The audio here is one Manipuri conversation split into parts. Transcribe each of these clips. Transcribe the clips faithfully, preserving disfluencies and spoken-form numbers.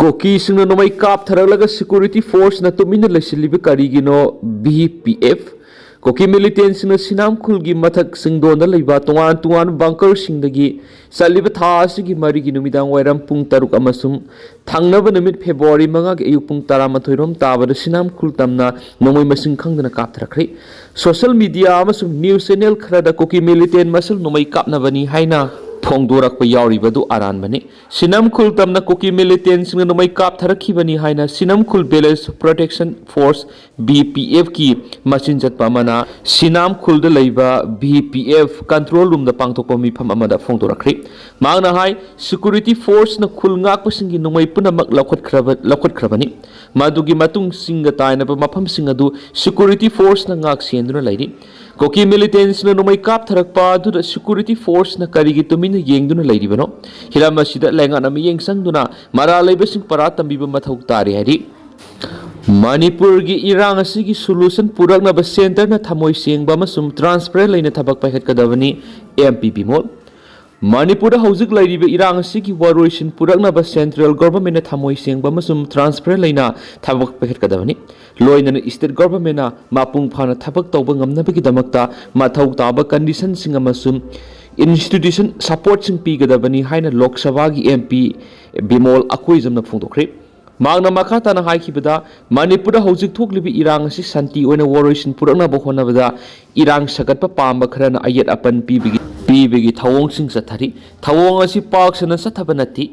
ꯀꯨꯀꯤꯁꯤꯡꯅ ꯅꯣꯡꯃꯩ ꯀꯥꯞꯊꯔꯛꯂꯒ ꯁꯦꯀ꯭ꯌꯨꯔꯤꯇꯤ ꯐꯣꯔꯁꯅ ꯇꯨꯃꯤꯟꯅ ꯂꯩꯁꯤꯜꯂꯤꯕ ꯀꯔꯤꯒꯤꯅꯣ? V P F. ꯀꯨꯀꯤ ꯃꯤꯂꯤꯇꯦꯟꯁꯤꯡꯅ ꯁꯤꯅꯥꯝ ꯈꯨꯜꯒꯤ ꯃꯊꯛ ꯁꯤꯡꯗꯣꯟꯗ ꯂꯩꯕ ꯇꯣꯉꯥꯟ ꯇꯣꯉꯥꯟꯕ ꯕꯪꯀꯔꯁꯤꯡꯗꯒꯤ ꯆꯠꯂꯤꯕ ꯊꯥ ꯑꯁꯤꯒꯤ ꯃꯔꯤꯒꯤ ꯅꯨꯃꯤꯗꯥꯡ ꯋꯥꯏꯔꯝ ꯄꯨꯡ ꯇꯔꯨꯛ ꯑꯃꯁꯨꯡ ꯊꯪꯅꯕ ꯅꯨꯃꯤꯠ ꯐꯦꯕ꯭ꯔꯨꯋꯥꯔꯤ ꯃꯉꯥꯒꯤ ꯑꯌꯨꯛ ꯄꯨꯡ ꯇꯔꯥꯃꯥꯊꯣꯏ ꯔꯣꯝ ꯇꯥꯕꯗ ꯁꯤꯅꯥꯝ ꯈꯨꯜ ꯇꯝꯅ ꯅꯣꯡꯃꯩ ꯃꯁꯤꯡ ꯈꯪꯗꯅ ꯀꯥꯞꯊꯔꯛꯈ꯭ꯔꯦ꯫ ꯁꯣꯁꯤꯌꯦꯜ ꯃꯤꯗꯤꯌꯥ ꯑꯃꯁꯨꯡ ꯅ꯭ꯌꯨꯁ ꯆꯦꯅꯦꯜ ꯈꯔꯗ ꯀꯨꯀꯤ ꯃꯤꯂꯤꯇꯦꯟ ꯃꯁꯦꯜ ꯅꯣꯡꯃꯩ ꯀꯥꯞꯅꯕꯅꯤ ꯍꯥꯏꯅ ꯐꯣꯡꯗꯣꯔꯛꯄ ꯌꯥꯎꯔꯤꯕ ꯑꯗꯨ ꯑꯔꯥꯟꯕꯅꯤ꯫ ꯁꯤꯅꯝ ꯈꯨꯜ ꯇꯝꯅ ꯀꯨꯀꯤ ꯃꯤꯂꯤꯇꯦꯟꯁꯤꯡꯅ ꯅꯣꯡꯃꯩ ꯀꯥꯞꯊꯔꯛꯈꯤꯕꯅꯤ ꯍꯥꯏꯅ ꯁꯤꯅꯝ ꯈꯨꯜ village protection force, V P ꯑꯦꯐꯀꯤ ꯃꯆꯤꯟ ꯆꯠꯄ ꯑꯃꯅ ꯁꯤꯅꯥꯝ ꯈꯨꯜꯗ ꯂꯩꯕ ꯚꯤ ꯄꯤ ꯑꯦꯐ ꯀꯟꯇ꯭ꯔꯣꯜ ꯔꯨꯝꯗ ꯄꯥꯡꯊꯣꯛꯄ ꯃꯤꯐꯝ ꯑꯃꯗ ꯐꯣꯡꯗꯣꯔꯛꯈ꯭ꯔꯤ꯫ ꯃꯍꯥꯛꯅ ꯍꯥꯏ, ꯁꯦꯀ꯭ꯌꯨꯔꯤꯇꯤ ꯐꯣꯔꯁꯅ ꯈꯨꯜ ꯉꯥꯛꯄꯁꯤꯡꯒꯤ ꯅꯣꯡꯃꯩ ꯄꯨꯝꯅꯃꯛ ꯂꯧꯈꯠꯈ꯭ꯔꯕ-, ꯂꯧꯈꯠꯈ꯭ꯔꯕꯅꯤ꯫ ꯃꯗꯨꯒꯤ ꯃꯇꯨꯡ ꯆꯤꯡꯒ ꯇꯥꯏꯅꯕ ꯃꯐꯝꯁꯤꯡ ꯑꯗꯨ ꯁꯦꯀ꯭ꯌꯨꯔꯤꯇꯤ ꯐꯣꯔꯁꯅ ꯉꯥꯛ ꯁꯦꯟꯗꯨꯅ ꯂꯩꯔꯤ꯫ ꯀꯨꯀꯤ ꯃꯤꯂꯤꯇꯦꯟꯁꯤꯡꯅ ꯅꯣꯡꯃꯩ ꯀꯥꯞꯊꯔꯛꯄ ꯑꯗꯨꯗ ꯁꯦꯀ꯭ꯌꯨꯔꯤꯇꯤ ꯐꯣꯔꯁꯅ ꯀꯔꯤꯒꯤ ꯇꯨꯃꯤꯟꯅ ꯌꯦꯡꯗꯨꯅ ꯂꯩꯔꯤꯕꯅꯣ? ꯍꯤꯔꯝ ꯑꯁꯤꯗ ꯂꯩꯉꯥꯛꯅ ꯃꯤꯠꯌꯦꯡ ꯆꯪꯗꯨꯅ ꯃꯔꯥꯜ ꯂꯩꯕꯁꯤꯡ ꯄꯔꯥ ꯇꯝꯕꯤꯕ ꯃꯊꯧ ꯇꯥꯔꯤ ꯍꯥꯏꯔꯤ꯫ ꯃꯅꯤꯄꯨꯔꯒꯤ ꯏꯔꯥꯡ ꯑꯁꯤꯒꯤ ꯁꯣꯂꯨꯁꯟ ꯄꯨꯔꯛꯅꯕ ꯁꯦꯟꯇꯔꯅ ꯊꯃꯣꯏ ꯁꯦꯡꯕ ꯑꯃꯁꯨꯡ ꯇ꯭ꯔꯥꯟꯁꯄꯔꯦꯟ ꯂꯩꯅ ꯊꯕꯛ ꯄꯥꯏꯈꯠꯀꯗꯕꯅꯤ, ꯑꯦꯝ ꯄꯤ ꯕꯤꯃꯣꯜ꯫ ꯃꯅꯤꯄꯨꯔꯗ ꯍꯧꯖꯤꯛ ꯂꯩꯔꯤꯕ ꯏꯔꯥꯡ ꯑꯁꯤꯒꯤ ꯋꯥꯔꯣꯏꯁꯤꯟ ꯄꯨꯔꯛꯅꯕ ꯁꯦꯟꯇ꯭ꯔꯦꯜ ꯒꯣꯚꯔꯟꯃꯦꯟꯠꯅ ꯊꯃꯣꯏ ꯁꯦꯡꯕ ꯑꯃꯁꯨꯡ ꯇ꯭ꯔꯥꯟꯁꯄꯔꯦꯟ ꯂꯩꯅ ꯊꯕꯛ ꯄꯥꯏꯈꯠꯀꯗꯕꯅꯤ꯫ ꯂꯣꯏꯅꯅ ꯁ꯭ꯇꯦꯠ ꯒꯣꯚꯔꯟꯃꯦꯟꯠꯅ ꯃꯄꯨꯡ ꯐꯥꯅ ꯊꯕꯛ ꯇꯧꯕ ꯉꯝꯅꯕꯒꯤꯗꯃꯛꯇ ꯃꯊꯧ ꯇꯥꯕ ꯀꯟꯗꯤꯁꯟꯁꯤꯡ ꯑꯃꯁꯨꯡ ꯏꯟꯁꯇꯤꯇ꯭ꯌꯨꯁꯟ ꯁꯄꯣꯔꯠꯁꯤꯡ ꯄꯤꯒꯗꯕꯅꯤ ꯍꯥꯏꯅ ꯂꯣꯛ ꯁꯚꯥꯒꯤ ꯑꯦꯝ ꯄꯤ ꯕꯤꯃꯣꯜ ꯑꯀꯣꯏꯖꯝꯅ ꯐꯣꯡꯗꯣꯛꯈ꯭ꯔꯦ꯫ ꯃꯍꯥꯛꯅ ꯃꯈꯥ ꯇꯥꯅ ꯍꯥꯏꯈꯤꯕꯗ, ꯃꯅꯤꯄꯨꯔꯗ ꯍꯧꯖꯤꯛ ꯊꯣꯛꯂꯤꯕ ꯏꯔꯥꯡ ꯑꯁꯤ ꯁꯥꯟꯇꯤ ꯑꯣꯏꯅ ꯋꯥꯔꯣꯏꯁꯤꯟ ꯄꯨꯔꯛꯅꯕ ꯍꯣꯠꯅꯕꯗ ꯏꯔꯥꯡ ꯁꯥꯒꯠꯄ ꯄꯥꯝꯕ ꯈꯔꯅ ꯑꯌꯦꯠ ꯑꯄꯟ ꯄꯤꯕꯒꯤ, ꯄꯤꯕꯒꯤ ꯊꯧꯑꯣꯡꯁꯤꯡ ꯆꯠꯊꯔꯤ꯫ ꯊꯧꯑꯣꯡ ꯑꯁꯤ ꯄꯥꯛ ꯁꯟꯅ ꯆꯠꯊꯕ ꯅꯠꯇꯦ,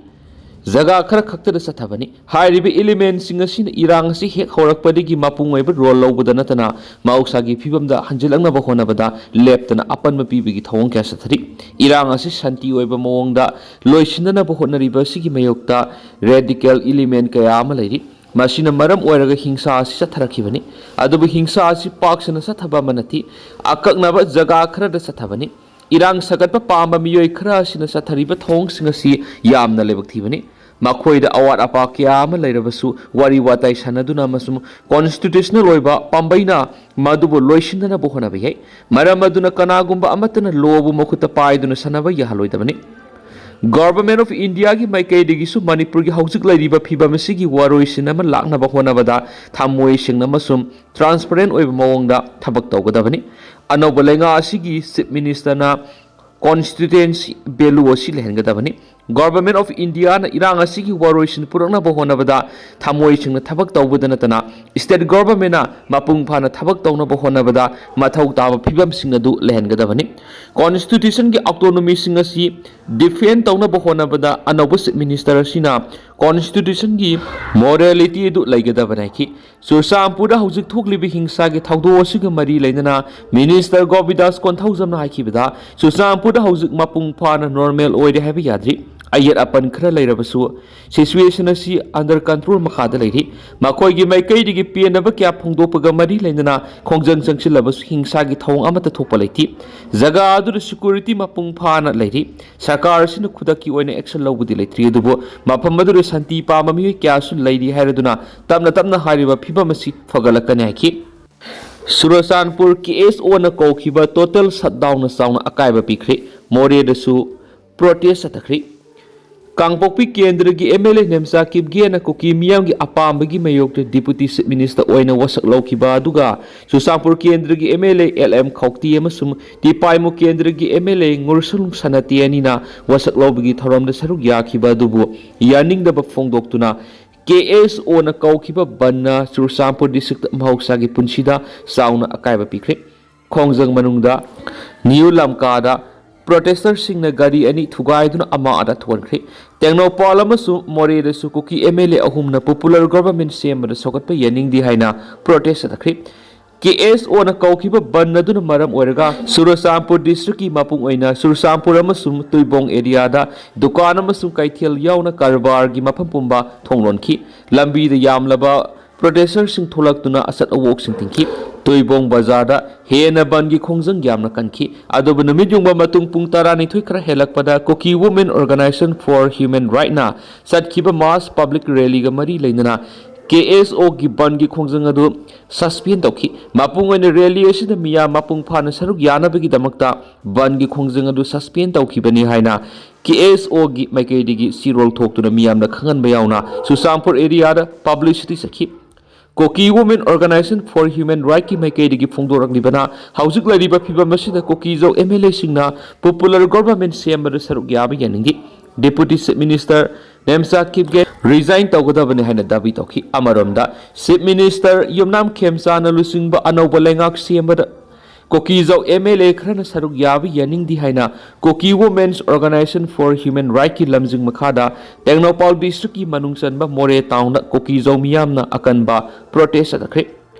ꯖꯒꯥ ꯈꯔ ꯈꯛꯇꯗ ꯆꯠꯊꯕꯅꯤ꯫ ꯍꯥꯏꯔꯤꯕ ꯏꯂꯤꯃꯦꯟꯁꯤꯡ ꯑꯁꯤꯅ ꯏꯔꯥꯡ ꯑꯁꯤ ꯍꯦꯛ ꯍꯧꯔꯛꯄꯗꯒꯤ ꯃꯄꯨꯡ ꯑꯣꯏꯕ ꯔꯣꯜ ꯂꯧꯕꯗ ꯅꯠꯇꯅ ꯃꯍꯧꯁꯥꯒꯤ ꯐꯤꯕꯝꯗ ꯍꯟꯖꯤꯜꯂꯛꯅꯕ ꯍꯣꯠꯅꯕꯗ ꯂꯦꯞꯇꯅ ꯑꯄꯟꯕ ꯄꯤꯕꯒꯤ ꯊꯧꯑꯣꯡ ꯀꯌꯥ ꯆꯠꯊꯔꯤ꯫ ꯏꯔꯥꯡ ꯑꯁꯤ ꯁꯥꯟꯇꯤ ꯑꯣꯏꯕ ꯃꯑꯣꯡꯗ ꯂꯣꯏꯁꯤꯟꯅꯅꯕ ꯍꯣꯠꯅꯔꯤꯕ ꯑꯁꯤꯒꯤ ꯃꯥꯌꯣꯛꯇ ꯔꯦꯗꯤꯀꯦꯜ ꯏꯂꯤꯃꯦꯟ ꯀꯌꯥ ꯑꯃ ꯂꯩꯔꯤ꯫ ꯃꯁꯤꯅ ꯃꯔꯝ ꯑꯣꯏꯔꯒ ꯍꯤꯡꯁꯥ ꯑꯁꯤ ꯆꯠꯊꯔꯛꯈꯤꯕꯅꯤ꯫ ꯑꯗꯨꯕꯨ ꯍꯤꯡꯁꯥ ꯑꯁꯤ ꯄꯥꯛ ꯁꯟꯅ ꯆꯠꯊꯕ ꯑꯃ ꯅꯠꯇꯦ, ꯑꯀꯛꯅꯕ ꯖꯒꯥ ꯈꯔꯗ ꯆꯠꯊꯕꯅꯤ꯫ ꯏꯔꯥꯡ ꯁꯥꯒꯠꯄ ꯄꯥꯝꯕ ꯃꯤꯑꯣꯏ ꯈꯔ ꯑꯁꯤꯅ ꯆꯠꯊꯔꯤꯕ ꯊꯧꯑꯣꯡꯁꯤꯡ ꯑꯁꯤ ꯌꯥꯝꯅ ꯂꯥꯏꯕꯛ ꯊꯤꯕꯅꯤ꯫ ꯃꯈꯣꯏꯗ ꯑꯋꯥꯠ ꯑꯄꯥ ꯀꯌꯥ ꯑꯃ ꯂꯩꯔꯕꯁꯨ ꯋꯥꯔꯤ ꯋꯥꯇꯥꯏ ꯁꯥꯟꯅꯗꯨꯅ ꯑꯃꯁꯨꯡ ꯀꯣꯟꯁꯇꯤꯇ꯭ꯌꯨꯁꯅꯦꯜ ꯑꯣꯏꯕ ꯄꯥꯝꯕꯩꯅ ꯃꯗꯨꯕꯨ ꯂꯣꯏꯁꯤꯟꯅꯅꯕ ꯍꯣꯠꯅꯕ ꯌꯥꯏ꯫ ꯃꯔꯝ ꯑꯗꯨꯅ ꯀꯅꯥꯒꯨꯝꯕ ꯑꯃꯠꯇꯅ ꯂꯣꯕꯨ ꯃꯈꯨꯠꯇ ꯄꯥꯏꯗꯨꯅ ꯁꯥꯟꯅꯕ ꯌꯥꯍꯜꯂꯣꯏꯗꯕꯅꯤ꯫ Government of Indiaꯒꯤ ꯃꯥꯏꯀꯩꯗꯒꯤꯁꯨ ꯃꯅꯤꯄꯨꯔꯒꯤ ꯍꯧꯖꯤꯛ ꯂꯩꯔꯤꯕ ꯐꯤꯕꯝ ꯑꯁꯤꯒꯤ ꯋꯥꯔꯣꯏꯁꯤꯟ ꯑꯃ ꯂꯥꯛꯅꯕ ꯍꯣꯠꯅꯕꯗ ꯊꯃꯣꯏ ꯁꯦꯡꯅ ꯑꯃꯁꯨꯡ transparent ꯑꯣꯏꯕ ꯃꯑꯣꯡꯗ ꯊꯕꯛ ꯇꯧꯒꯗꯕꯅꯤ꯫ ꯑꯅꯧꯕ ꯂꯩꯉꯥꯛ ꯑꯁꯤꯒꯤ Chief Ministerꯅ constituency value ꯑꯁꯤ ꯂꯩꯍꯟꯒꯗꯕꯅꯤ꯫ Government of Indiaꯅ ꯏꯔꯥꯡ ꯑꯁꯤꯒꯤ ꯋꯥꯔꯣꯏꯁꯤꯟ ꯄꯨꯔꯛꯅꯕ ꯍꯣꯠꯅꯕꯗ ꯊꯃꯣꯏ ꯁꯦꯡꯅ ꯊꯕꯛ ꯇꯧꯕꯗ ꯅꯠꯇꯅ, State Governmentꯅ ꯃꯄꯨꯡ ꯐꯥꯅ ꯊꯕꯛ ꯇꯧꯅꯕ ꯍꯣꯠꯅꯕꯗ ꯃꯊꯧ ꯇꯥꯕ ꯐꯤꯕꯝꯁꯤꯡ ꯑꯗꯨ ꯂꯩꯍꯟꯒꯗꯕꯅꯤ꯫ Constitutionꯒꯤ autonomyꯁꯤꯡ ꯑꯁꯤ defend ꯇꯧꯅꯕ ꯍꯣꯠꯅꯕꯗ ꯑꯅꯧꯕ Chief Minister ꯑꯁꯤꯅ Constitutionꯒꯤ morality ꯑꯗꯨ ꯂꯩꯒꯗꯕꯅꯤ ꯍꯥꯏꯈꯤ꯫ ꯆꯨꯔꯆꯥꯟꯄꯨꯔꯗ ꯍꯧꯖꯤꯛ ꯊꯣꯛꯂꯤꯕ ꯍꯤꯡꯁꯥꯒꯤ ꯊꯧꯗꯣꯛ ꯑꯁꯤꯒ ꯃꯔꯤ ꯂꯩꯅꯅ Minister ꯒꯣꯕꯤꯟꯗꯥꯁ ꯀꯣꯟꯊꯧꯖꯝꯅ ꯍꯥꯏꯈꯤꯕꯗ, ꯆꯨꯔꯆꯥꯟꯄꯨꯔꯗ ꯍꯧꯖꯤꯛ ꯃꯄꯨꯡ ꯐꯥꯅ normal ꯑꯣꯏꯔꯦ ꯍꯥꯏꯕ ꯌꯥꯗ꯭ꯔꯤ꯫ ꯑꯌꯦꯠ ꯑꯄꯟ ꯈꯔ ꯂꯩꯔꯕꯁꯨ situation ꯑꯁꯤ under control ꯃꯈꯥꯗ ꯂꯩꯔꯤ꯫ ꯃꯈꯣꯏꯒꯤ ꯃꯥꯏꯀꯩꯗꯒꯤ ꯄꯦꯟꯗꯕ ꯀꯌꯥ ꯐꯣꯡꯗꯣꯛꯄꯒ ꯃꯔꯤ ꯂꯩꯅꯅ ꯈꯣꯡꯖꯪ ꯆꯪꯁꯤꯜꯂꯕꯁꯨ ꯍꯤꯡꯁꯥꯒꯤ ꯊꯧꯑꯣꯡ ꯑꯃꯠꯇ ꯊꯣꯛꯄ ꯂꯩꯇꯦ꯫ ꯖꯒꯥ ꯑꯗꯨꯗ security ꯃꯄꯨꯡ ꯐꯥꯅ ꯂꯩꯔꯤ꯫ ꯁꯔꯀꯥꯔ ꯑꯁꯤꯅ ꯈꯨꯗꯛꯀꯤ ꯑꯣꯏꯅ action ꯂꯧꯕꯗꯤ ꯂꯩꯇ꯭ꯔꯤ, ꯑꯗꯨꯕꯨ ꯃꯐꯝ ꯑꯗꯨꯗ ꯁꯥꯟꯇꯤ ꯄꯥꯝꯕ ꯃꯤꯑꯣꯏ ꯀꯌꯥꯁꯨ ꯂꯩꯔꯤ ꯍꯥꯏꯔꯗꯨꯅ ꯇꯞꯅ ꯇꯞꯅ ꯍꯥꯏꯔꯤꯕ ꯐꯤꯕꯝ ꯑꯁꯤ ꯐꯒꯠꯂꯛꯀꯅꯤ ꯍꯥꯏꯈꯤ꯫ ꯆꯨꯔꯆꯥꯟꯄꯨꯔ KSOꯅ ꯀꯧꯈꯤꯕ total shutdownꯅ ꯆꯥꯎꯅ ꯑꯀꯥꯏꯕ ꯄꯤꯈ꯭ꯔꯦ꯫ ꯃꯣꯔꯦꯗꯁꯨ protest ꯆꯠꯊꯈ꯭ꯔꯤ꯫ ꯀꯥꯡꯄꯣꯛꯄꯤ ꯀꯦꯟꯗ꯭ꯔꯒꯤ MLA ꯅꯦꯝꯆꯥ ꯀꯤꯞꯒꯦꯅ ꯀꯨꯀꯤ ꯃꯤꯌꯥꯝꯒꯤ ꯑꯄꯥꯝꯕꯒꯤ ꯃꯥꯌꯣꯛꯇ Deputy Chief Minister ꯑꯣꯏꯅ ꯋꯥꯁꯛ ꯂꯧꯈꯤꯕ ꯑꯗꯨꯒ ꯆꯨꯔꯆꯥꯟꯄꯨꯔ ꯀꯦꯟꯗ꯭ꯔꯒꯤ MLA LM ꯈꯧꯇꯤ ꯑꯃꯁꯨꯡ ꯇꯤꯄꯥꯏꯃꯨ ꯀꯦꯟꯗ꯭ꯔꯒꯤ MLA ꯉꯨꯔꯁꯨꯂꯨꯡ ꯁꯅꯥꯇꯤ ꯑꯅꯤꯅ ꯋꯥꯁꯛ ꯂꯧꯕꯒꯤ ꯊꯧꯔꯝꯗ ꯁꯔꯨꯛ ꯌꯥꯈꯤꯕ ꯑꯗꯨꯕꯨ ꯌꯥꯅꯤꯡꯗꯕ ꯐꯣꯡꯗꯣꯛꯇꯨꯅ KSOꯅ ꯀꯧꯈꯤꯕ ꯕꯟꯅ ꯆꯨꯔꯆꯥꯟꯄꯨꯔ districtꯇ ꯃꯍꯧꯁꯥꯒꯤ ꯄꯨꯟꯁꯤꯗ ꯆꯥꯎꯅ ꯑꯀꯥꯏꯕ ꯄꯤꯈ꯭ꯔꯦ꯫ ꯈꯣꯡꯖꯪ ꯃꯅꯨꯡꯗ ꯅ꯭ꯌꯨ ꯂꯝꯀꯥꯗ protesters ꯁꯤꯡꯅ ꯒꯥꯔꯤ ꯑꯅꯤ ꯊꯨꯒꯥꯏꯗꯨꯅ ꯑꯃ ꯑꯗ ꯊꯣꯟꯈ꯭ꯔꯦ꯫ ꯇꯦꯡꯅꯧꯄꯥꯜ ꯑꯃꯁꯨꯡ ꯃꯣꯔꯦꯗꯁꯨ ꯀꯨꯀꯤ MLA ꯑꯍꯨꯝꯅ popular government ꯁꯦꯝꯕꯗ ꯁꯧꯒꯠꯄ ꯌꯥꯅꯤꯡꯗꯦ ꯍꯥꯏꯅ protest ꯆꯠꯊꯈ꯭ꯔꯦ꯫ KSOꯅ ꯀꯧꯈꯤꯕ ꯕꯟ ꯑꯗꯨꯅ ꯃꯔꯝ ꯑꯣꯏꯔꯒ ꯆꯨꯔꯆꯥꯟꯄꯨꯔ districtꯀꯤ ꯃꯄꯨꯡ ꯑꯣꯏꯅ ꯆꯨꯔꯆꯥꯟꯄꯨꯔ ꯑꯃꯁꯨꯡ ꯇꯨꯏꯕꯣꯡ areaꯗ ꯗꯨꯀꯥꯟ ꯑꯃꯁꯨꯡ ꯀꯩꯊꯦꯜ ꯌꯥꯎꯅ ꯀꯔꯕꯥꯔꯒꯤ ꯃꯐꯝ ꯄꯨꯝꯕ ꯊꯣꯡ ꯂꯣꯟꯈꯤ꯫ ꯂꯝꯕꯤꯗ ꯌꯥꯝꯂꯕ protesters ꯁꯤꯡ ꯊꯣꯛꯂꯛꯇꯨꯅ ꯑꯆꯠ ꯑꯋꯣꯛꯁꯤꯡ ꯊꯤꯡꯈꯤ꯫ ꯇꯨꯏꯕꯣꯡ ꯕꯖꯥꯔꯗ ꯍꯦꯟꯅ ꯕꯟꯒꯤ ꯈꯣꯡꯖꯪ ꯌꯥꯝꯅ ꯀꯟꯈꯤ꯫ ꯑꯗꯨꯕꯨ ꯅꯨꯃꯤꯠ ꯌꯨꯡꯕ ꯃꯇꯨꯡ ꯄꯨꯡ ꯇꯔꯥꯅꯤꯊꯣꯏ ꯈꯔ ꯍꯦꯜꯂꯛꯄꯗ Kuki Women Organisation for Human Rightꯅ ꯆꯠꯈꯤꯕ mass public rallyꯒ ꯃꯔꯤ ꯂꯩꯅꯅ ꯀꯦ ꯑꯦꯁ ꯑꯣꯒꯤ ꯕꯟꯒꯤ ꯈꯣꯡꯖꯪ ꯑꯗꯨ ꯁꯁꯄꯦꯟ ꯇꯧꯈꯤ꯫ ꯃꯄꯨꯡ ꯑꯣꯏꯅ ꯔꯦꯂꯤ ꯑꯁꯤꯗ ꯃꯤꯌꯥꯝ ꯃꯄꯨꯡ ꯐꯥꯅ ꯁꯔꯨꯛ ꯌꯥꯅꯕꯒꯤꯗꯃꯛꯇ ꯕꯟꯒꯤ ꯈꯣꯡꯖꯪ ꯑꯗꯨ ꯁꯁꯄꯦꯟ ꯇꯧꯈꯤꯕꯅꯤ ꯍꯥꯏꯅ ꯀꯦ ꯑꯦꯁ ꯑꯣꯒꯤ ꯃꯥꯏꯀꯩꯗꯒꯤ ꯆꯦꯔꯣꯜ ꯊꯣꯛꯇꯨꯅ ꯃꯤꯌꯥꯝꯗ ꯈꯪꯍꯟꯕ ꯌꯥꯎꯅ ꯆꯨꯔꯆꯥꯟꯄꯨꯔ ꯑꯦꯔꯤꯌꯥꯗ ꯄꯕ꯭ꯂꯤꯁꯤꯇꯤ ꯆꯠꯈꯤ꯫ ꯀꯣꯀꯤ ꯋꯨꯃꯦꯟ ꯑꯣꯔꯒꯅꯥꯏꯖꯦꯁꯟ ꯐꯣꯔ ꯍ꯭ꯌꯨꯃꯦꯟ ꯔꯥꯏꯠꯀꯤ ꯃꯥꯏꯀꯩꯗꯒꯤ ꯐꯣꯡꯗꯣꯔꯛꯂꯤꯕꯅ ꯍꯧꯖꯤꯛ ꯂꯩꯔꯤꯕ ꯐꯤꯕꯝ ꯑꯁꯤꯗ ꯀꯣꯀꯤꯖꯧ ꯑꯦꯝ ꯑꯦꯜ ꯑꯦꯁꯤꯡꯅ ꯄꯣꯄꯨꯂꯔ ꯒꯣꯚꯔꯟꯃꯦꯟꯠ ꯁꯦꯝꯕꯗ ꯁꯔꯨꯛ ꯌꯥꯕ ꯌꯥꯅꯤꯡꯗꯦ꯫ ꯗꯦꯄꯨꯇꯤ chief minister Nemcha Kipgen resign ꯇꯧꯒꯗꯕꯅꯤ ꯍꯥꯏꯅ ꯗꯥꯕꯤ ꯇꯧꯈꯤ꯫ ꯑꯃꯔꯣꯝꯗ, ꯆꯤꯐ ꯃꯤꯅꯤꯁꯇꯔ ꯌꯨꯝꯅꯥꯝ ꯈꯦꯝꯆꯥꯅ ꯂꯨꯆꯤꯡꯕ ꯑꯅꯧꯕ ꯂꯩꯉꯥꯛ ꯁꯦꯝꯕꯗ ꯀꯣꯀꯤꯖꯧ ꯑꯦꯝ ꯑꯦꯜ ꯑꯦ ꯈꯔꯅ ꯁꯔꯨꯛ ꯌꯥꯕ ꯌꯥꯅꯤꯡꯗꯦ ꯍꯥꯏꯅ ꯀꯣꯀꯤ ꯋꯨꯃꯦꯟꯁ ꯑꯣꯔꯒꯅꯥꯏꯖꯦꯁꯟ ꯐꯣꯔ ꯍ꯭ꯌꯨꯃꯦꯟ ꯔꯥꯏꯠꯀꯤ ꯂꯝꯖꯤꯡ ꯃꯈꯥꯗ ꯇꯦꯡꯅꯧꯄꯥꯜ ꯗꯤꯁꯇ꯭ꯔꯤꯛꯀꯤ ꯃꯅꯨꯡ ꯆꯟꯕ ꯃꯣꯔꯦ ꯇꯥꯎꯟꯗ ꯀꯣꯀꯤꯖꯧ ꯃꯤꯌꯥꯝꯅ ꯑꯀꯟꯕ ꯄ꯭ꯔꯣꯇꯦꯁ ꯆꯠꯊꯈ꯭ꯔꯦ꯫